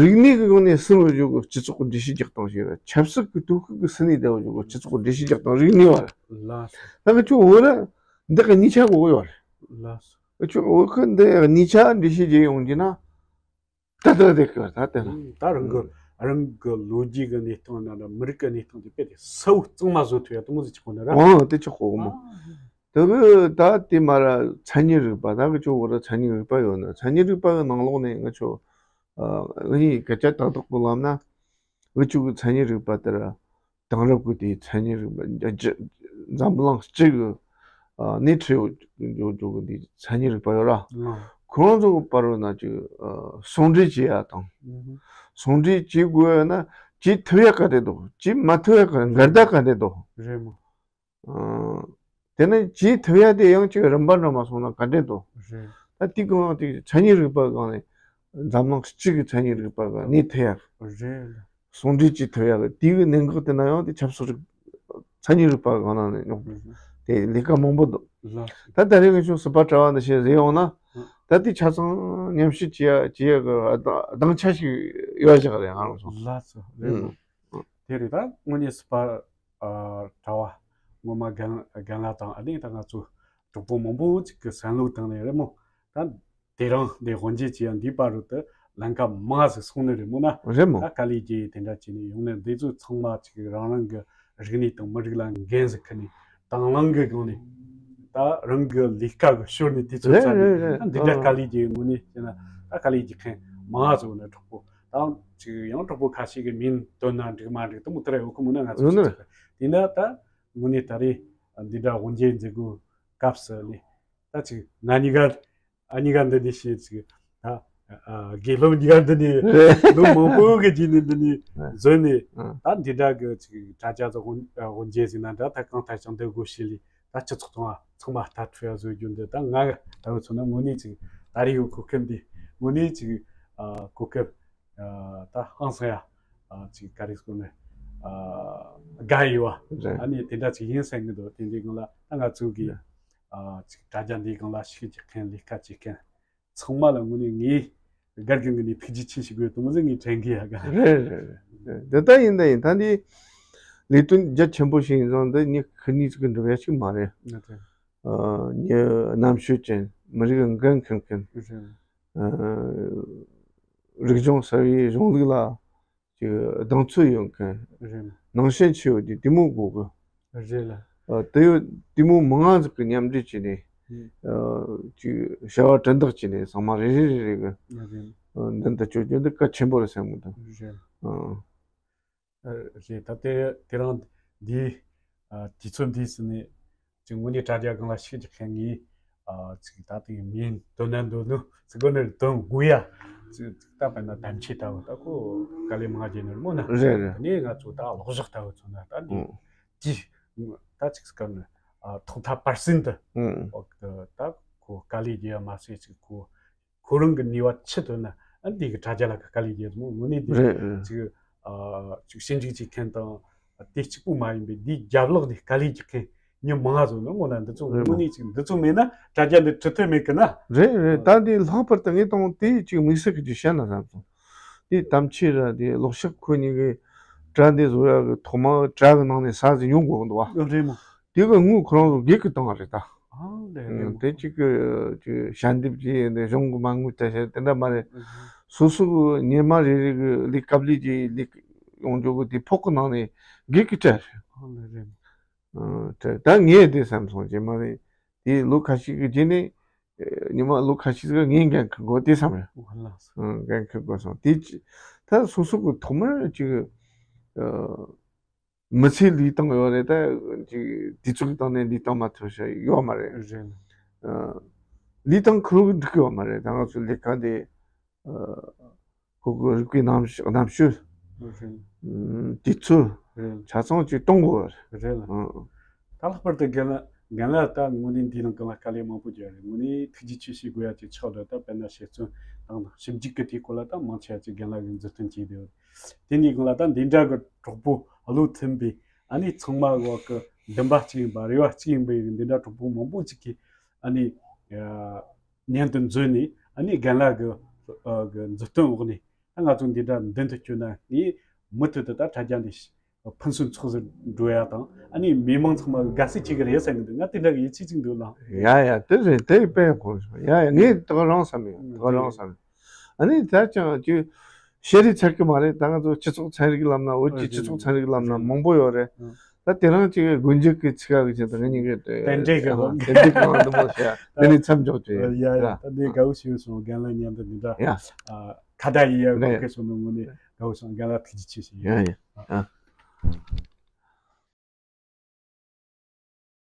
རིག་གནས་ཀྱི་སྒང་ནས་སྲིད་ལ་འཇུག་གི་སྤྱི་ཚོགས་ཀྱི་འགྲེལ་བཤད་རྒྱག་སྟངས་ཤིག་རེད། ཆབ་སྲིད་ཀྱི་སྟོབས་ཤུགས་ཀྱི་སྲིད་ནས་བསྡད་པ་འཇུག་གི་སྤྱི་ཚོགས་ཀྱི་འགྲེལ་བཤད་རྒྱག་སྟངས་རིག་གནས་བ་རེད། ལགས་སོ། ད་ང་ཚོ་བོད་ལ་འདི་ག་གཉིས་ཆ་དགོས་ཀྱི་ཡོད་རེད། ལགས་སོ། ང་ཚོ་བོད་ཀྱི་འདི་གཉིས་ཆ་འགྲེལ་བཤད་བྱེད་ཡོང་རྒྱུ་ན། ད་ལྟ་དེ་ག་ད་ལྟ་ན། ད་རང་གི་རང་གི་ལོ་རྒྱུས་ཀྱི་གནས་སྟངས་ན་འདྲ་མི་རིགས་ཀྱི་གནས་སྟངས་དེ་དཔེ་དེ་གསལ་བོ་གཙང་མ་བཟོ་ཐུབ་ཡ་དེ་མོ་ཟིག་ཆགས་གོ་ནི་ར། འོ་དེ་ཆགས་གོ་མོ། ཨ། དེ་གི་ད་དེ་མ་ར་མཚན་ཉིད་རིག་པ། ད་གི་ཆོ་བོ་ར་མཚན་ཉིད་རིག་པ་ཡོད་ན། མཚན་ཉིད་རིག་པ་གི་ནང་ལོགས་ནས་ང་ཆོ་ཨ་ངའི་སྐད་ཆ་ཏག་ཏག་པོ་ལབ་ན། ང་ཆོ་གི་མཚན་ཉིད་རིག་པ་དེ་ར་དེང་རབས་ཀྱི་དེའི་མཚན་ཉིད་རིག་པ་འཛམ་གླིང་སྤྱི་གི་ཨ་སྣེ་ཁྲིད་ཡོད་ཡོད་ཡོད་གི་དེའི་མཚན་ཉིད་རིག་པ་ཡོད་ར། ཨ། ཁོ་རང་ཚོ་གི་བར་ན་ཅིག་ཨ་ཟུང་འབྲེལ་བྱེད་ཡ་དང་། ཨུ་ཧུ། ཟུང་འབྲེལ་བྱེད་དགོས་ཡ་ན་བྱེད་ཐུབ་ཡ་ག་དེ་འདུག། བྱེད་མ་ཐུབ་ཡ་ག་འགལ་ཟླ་ག་དེ་འདུག། རེད་མོ། ཨ་དེ་ནས་བྱེད་ཐུབ་ཡ་དེ་ཡང་ཅིག་རིམ་པ་འདྲ་མ་སོང་ན་ག་འདྲས་འདུག། རེད། ད་དེ་གང་དེ་མཚན་ཉིད་རིག་པ་སྒང་ནས་འཛམ་གླིང་སྤྱི་གི་མཚན་ཉིད་རིག་པ་སྒང་གནས་ཐུབ་ཡ། རེད། ཟུང་འབྲེལ་བྱེད་ཐུབ་ཡ་གི་དེ་གི་གནད་འགག་དེ་ན་ཡང་དེ་ཆབ་སྲིད་རིག་མཚན་ཉིད་རིག་པ་སྒང་ནང་ནས་རྙོག་དྲ་དེ་ལས་ཀ་མང་པོ་འདུག། ལགས་སོ། ད་ད་རེས་ང་ཆོ་སྲིད་པ་གྲྭ་བ་འདི་བྱས་ཟེར་ཡོང་ན། ཨ། ད་དེ་ཆ་ཚང་མཉམ་ཞུགས་བྱེད་ཡ་བྱེད་ཡ་གི་སྡིངས་ཆ་ཞིག་ཡོད་ཅག་རེད་ང་རང་ཚོ། ལགས་སོ། རེད་མོ། ཨུ། དེ་རེད། ད་དངོས་གནས་སྲིད་པ་ཨ་གྲྭ་བ་ངོ་མ་རྒན་རྒན་ལགས་དང་ཨ་ནི་ད་ང་ཚོ་གྲོགས་པོ་མང་པོ་ཅིག་གི་བསམ་བློ་བཏང་ནས་རེད་མོ། ད་དེ་རིང་འདི་དབུ་འབྱེད་བྱེད་ཡ་འདིའི་བར་རུ་དུ་ལམ་ཁ་མང་ཟིག་སོང་ནི་རེད་མོ་ན། རེད་མོ། ད་དཀའ་ལས་བརྒྱབ་དེ་འདྲ་བྱས་ནས་ཡོང་ནས་འདི་ཚོ་ཚང་མ་ཅིག་རང་རང་གི་རིག་གནས་དང་མི་རིགས་ལ་འགན་ཟིག་ཁུར་ནས་དང་བླངས་ཀྱི་སྒང་ནས་ད་རང་གི་ལས་ཀ་གི་ཞོར་ནས་དུས་ཚོད་རེད་བཙལ་ནས། རེད་རེད། ད་འདི་འདྲ་ཨ་དཀའ་ལས་བརྒྱབ་ངོ་ནས་བྱས་ན་ད་དཀའ་ལས་བརྒྱབ་མཁན་མང་ཟིག་ཡོད་ན། གྲོགས་པོ་ད་ཅིག་ཡང་གྲོགས་པོ་ཁ་ཤས་ཀྱི་མིང་བཏོན་ན་འགྲིག་མ་འགྲིག་དེ་མོ་དེ་འདྲ་ཡོད་གི་མོ་ན། ང་ཚོ་ཡོད་ནི་ཅིག་རེད། དེ་ན་ད་དངོས་གནས་ད་རེས་འདི་འདྲ་དབུ་འབྱེད་མཛད་སྒོའི་སྐབས་སུ་ནས་ད་ཅིག་ང་གཉིས་ཀ་ཨ་གཉིས་ཀ་འདི་ནས་བཤད་ཅིག་ད་ཨ་དགེ་སློབ་གཉིས་ཀ་འདི་ནས་རེད། ལོ་མང་པོ་གི་རྗེས་ནས་འདི་ནས་ཨ་འཛུལ་ནས། ཨ་ད་འདི་འདྲ་གི་ཅིག་དྲ་རྒྱ་དུ་དབུ་དབུ་འབྱེད་ཟིན་ན་འདྲ། ད་གང་ཐད་ཀྱང་འདི་དགོས་ཤེས་ལས། ད་སྤྱི་ཚོགས་དང་ཚང་མ་ལྟ་ཐུབ་ཡ་བཟོ་རྒྱུ་འདི་ད་ང་ལྟ་བུ་མཚོན་ན་དངོས་གནས་ཅིག་ད་རེས་ཡོད་གོ་སྐབས་འདི་དངོས་གནས་ཅིག་ཨ་གོ་སྐབས་ཨ་ད་ཧང་སང་ཡ་ཨ་ཅིག་ག་རེ་ཟེར་ནས་ཨ་དགའ་ཡི་བ། རེད། ཨ་ནི་དེ་འདྲ་ཅིག་ཡིན་བསམ་གི་འདུག། དེ་འདྲའི་སྒང་ལ་ད་ང་ཚོ་གི་རེད། ཨ་ཅིག་དྲ་རྒྱ་འདིའི་སྒང་ལ་ཤུགས་རྒྱག་མཁན་ལས་ཀ་བྱེད་མཁན་ཚང་མ་ལ་དངོས་གནས་ངས་ དགའ་གི་ངི་ནི་ཐུགས་རྗེ་ཆེ་ཞུ་དགོས་དུ་མོ་ཟིག་ངི་དྲན་གི་ཡ་ག་རེད་རེད་རེད། དེ་ལྟ་ཡིན་ད་ཡིན་ད་འདི་ལས་དོན་རྒྱ་ཆེན་པོ་ཞིག་ཡིན་ཙང་འདི་ཉི་ཁི་གཉིས་ཅིག་གི་འགྲུབ་ཡ་ཞིག་མ་རེད། ང་ཚོ་ཨ་ཉི་རྣམ་དཔྱོད་ཅན་མི་རིགས་འགན་འཁུར་མཁན་རེད། ཨ་རིག་གཞུང་གསར་བའི་གཞུང་ལུགས་ལ་ཅིག་གདེང་ཚོད་ཡོད་མཁན། རེད། ནང་བྱན་ཆེ་བ་དེ་དེ་མོ་དགོས་གི། རེད་ལ། ཨ་དེ་ཡོད་དེ་མོ་མི་ང་ཟིག་གི་མཉམ་འབྲེལ་བྱས་ནས། ཨ་ཅིག་བྱ་བ་གྲུ་འདེགས་བྱས་ནས་ཚང་མ་རེ་རེ་རེ་རེ་གི། རེད། ཨ་མདུན་དུ་སྐྱོད་རྒྱུ་འདི་གལ་ཆེན་པོ་རེད་བསམ་གི་འདུག་རེད། ཨ། ཨ་རེད། ད་དེ་དེ་རིང་འདི་ཨ་དུས་ཚོད་འདི་ཟིན་ནས་ཅིག་དངོས་གནས་དྲ་རྒྱ་སྒང་ལ་ཞུགས་རྒྱུ་མཁན་ངས་ཨ་ཅིག་ད་དེ་མིན་དོན་ན་འདོད་ནོ་ཟིག་གོ་ནི་དོན་དགོས་ཡ། ཅིག་ད་དཔེར་ན་དམ་ཆོས་ལྟ་བུ་ད་ཁོ་དཀའ་ལས་མང་བརྒྱབ་ནི་རེད་མོ་ན། རེད་རེད། དེ་ནས་ང་ཚོ་ད་ལོག་བཞག་ལྟ་བུ་ཚོ་ན་ད་འདི་ཨང་ཅི་ད་ཅིག་སྐབས་ནི་ཨ་ཐོག་མཐའ་བར་གསུམ་དུ་ཨང་ད་ཁོ་དཀའ་ལས་རྒྱག་ཡ་མ་ཟད་ཅིག་ཁོ་ཁོ་རང་གི་ནུས་པ་ཆི་ཐོན་ན་ཨ་འདི་གི་དྲ་རྒྱ་ལ་གི་དཀའ་ལས་རྒྱག་མོ་དངོས་གནས་འདི་རེད་རེད། ཅིག་ཨ་ཅིག་ཞིབ་འཇུག་བྱེད་མཁན་དང་དེ་གཅིག་པུ་མ་ཡིན་པའི་འདིའི་རྒྱབ་ལོགས་འདི་དཀའ་ལས་རྒྱག་མཁན་མི་མང་ང་ཟིག་ནི་མོ་ན་འདི་ཚོ་རེད་མོ། དངོས་གནས་ཅིག་འདི་ཚོ་མེད་ན་དྲ་རྒྱ་འདི་འཕྲུལ་ཐོན་མེད་གི་ན། རེད་རེད། ད་འདི་ལྷག་པར་དུ་ངས་དང་དེ་ཅིག་དམིགས་བསལ་གི་ཅིག་བཤད་ན་བསམ་སོང་། དེ་དམ་ཆོས་ར་དེ་ལོག་ཤག་ཁོ་གཉིས་ཀྱི་དགྲ་འདི་བཟོ་ཡ་གི་ཐོག་མ་དགྲ་གི་ནང་ནས་ས་ཟིག་ཡོང་དགོས་འདུག་བ། རེད་མོ། དེ་གི་དངུལ་ཁོ་རང་ཚོ་སྒེར་གི་བཏང་བ་རེད་ད། ཨང་ལེ་རེད་མོ། དེ་གཅིག་གི་ཅིག་ཞལ་འདེབས་ཀྱི་ཡིན་ཏེ་གཞུང་གི་མ་དངུལ་སྤྲད་བྱས་དེ་འདྲ་མ་རེད། སོ་སོ་གི་ཉི་མ་རེ་རེ་གི་ལས་སྐབས་ལས་ཀྱི་ལས་ཡོང་རྒྱུ་གི་དེ་ཕོགས་གི་ནང་ནས་སྒེར་གི་སྤྲད་རེད། ཨང་ལེ་རེད་མོ། ཨ་ད་ངས་དེ་བསམ་སོང་ཅེས་མ་རེད། དེ་ལོ་ཁ་ཤས་ཀྱི་རྗེས་ནས་ཨ་ཉི་མ་ལོ་ཁ་ཤས་ཀྱི་ངས་འགན་འཁུར་དགོས་དེ་བསམ་རེད། ཨ་འགན་འཁུར་དགོས་སོང་དེ་ཅི་ད་སོ་སོ་གི་ཐོག་མར་ཅིག་ཨ་མི་ཚེ་ལུས་བཏང་ཡོད་རེད། ད་ཅིག་དུས་ཚོད་བཏང་ནས་ལུས་བཏང་མ་ཐུབ་ཤག་ཡོད་མ་རེད། རེད། ཨ་ལུས་བཏང་ཁུར་གི་འགྲིག་གི་ཡོད་མ་རེད། ད་ང་ཚོ་ལས་ཀ་དེ། ཨ་ཁོ་གི་རིག་པའི་རྣམ་རྣམ་དཔྱོད། རེད། ཨ་དུས་ཚོད། རེད། ཆ་ཚང་ཅིག་གཏོང་དགོས་པ་རེད། རེད་ལ། ཨ་ད་ལྷག་པར་དུ་རྒན་ལགས་རྒན་ལགས་ད་དངོས་གནས་འདིའི་ནང་གང་ལ་དཀའ་ལས་མང་པོ་བརྒྱབ་རེད། དངོས་གནས་ཐུགས་རྗེ་ཆེ་ཞུ་དགོས་ཡ་ཅིག་ཆགས་རེད། ད་དཔེར་ན་དཔྱད་རྩོམ་དང་ཞིབ་འཇུག་གི་དེའི་སྐོར་ལ་ད་མང་ཆེ་བ་ཅིག་རྒན་ལགས་ཀྱིས་མཛུབ་སྟོན་བྱས་བསྡད་ཡོད། དེ་ནས་གང་ལ་ད་འདི་འདྲ་གི་གྲོགས་པོ་བློ་མཐུན་པའི་ཨ་ནི་ཚང་མ་གི་འོག་གི་འདུན་པ་གཅིག་ཡིན་པ་རེ་བ་གཅིག་ཡིན་པའི་འདི་འདྲ་གྲོགས་པོ་མང་པོ་ཅིག་གིས་ཨ་ནི་ཨ་མཉམ་དུ་འཛུལ་ནས་ཨ་ནི་རྒན་ལགས་ཀྱི་ཨ་གི་མཛུབ་སྟོན་འོག་ནས་ད་ང་ཚོ་འདི་འདྲ་མདུན་དུ་བསྐྱོད་ན་ངས་མུ་མཐུད་དུ་ད་དྲ་རྒྱ་འདི་ཕུན་སུམ་ཚོགས་སུ་འགྲོ་ཡ་དང་ཨ་ནི་མི་མང་ཚང་མ་གི་དགའ་བསུ་བྱེད་ཀྱི་རེད་བསམ་གྱི་འདུག་ང་དེ་འདྲ་གི་ཡིད་ཆེས་ཅིག་འདུག་ལགས། ཡ་ཡ་དེ་རེད། དེ་དཔེ་གོ་སོང་། ཡ་ཡ་ངས་དེ་ག་རང་བསམ་ཡོད། དེ་ག་རང་བསམ་ཡོད། ཨ་ནི་ད་ཅང་ཅིག་ཤེས་རིག་ཚད་ཀྱི་མ་རེད། ད་ང་ཚོ་སྤྱི་ཚོགས་ཚན་རིག་ལབ་ན་བོད་ཀྱི་སྤྱི་ཚོགས་ཚན་རིག་ལབ་ན་མང་པོ་ཡོད་རེད། ད་དེ་རང་ཅིག་དགོན་རྒྱུགས་ཀྱི་ཚིག་ག་གི་ཆེད་དུ་ངེད་གཉིས་ཀྱི་དེ་དེ་འདྲས་ཀྱི་ཨ་དེ་འདྲས་གང་འདི་མོ་བྱས་དེ་ནས་མཚམས་འཇོག་བྱས་ཡ་ཡ། ཡ་ད་འདི་དགའ་བོ་ཞིག་སོང་། རྒན་ལགས་མཉམ་དུ་འདི་འདྲ་ཡ་ཨ་ཁ་བརྡ་ཡིན་ཡ་ཡ་གོ་སྐབས་སོང་ནོ་དངོས་གནས་དགའ་བོ་སོང་། རྒན་ལགས་ཐུགས་རྗེ་ཆེ་ཞུ་ཡ། ཡ་ཡ་ཨ།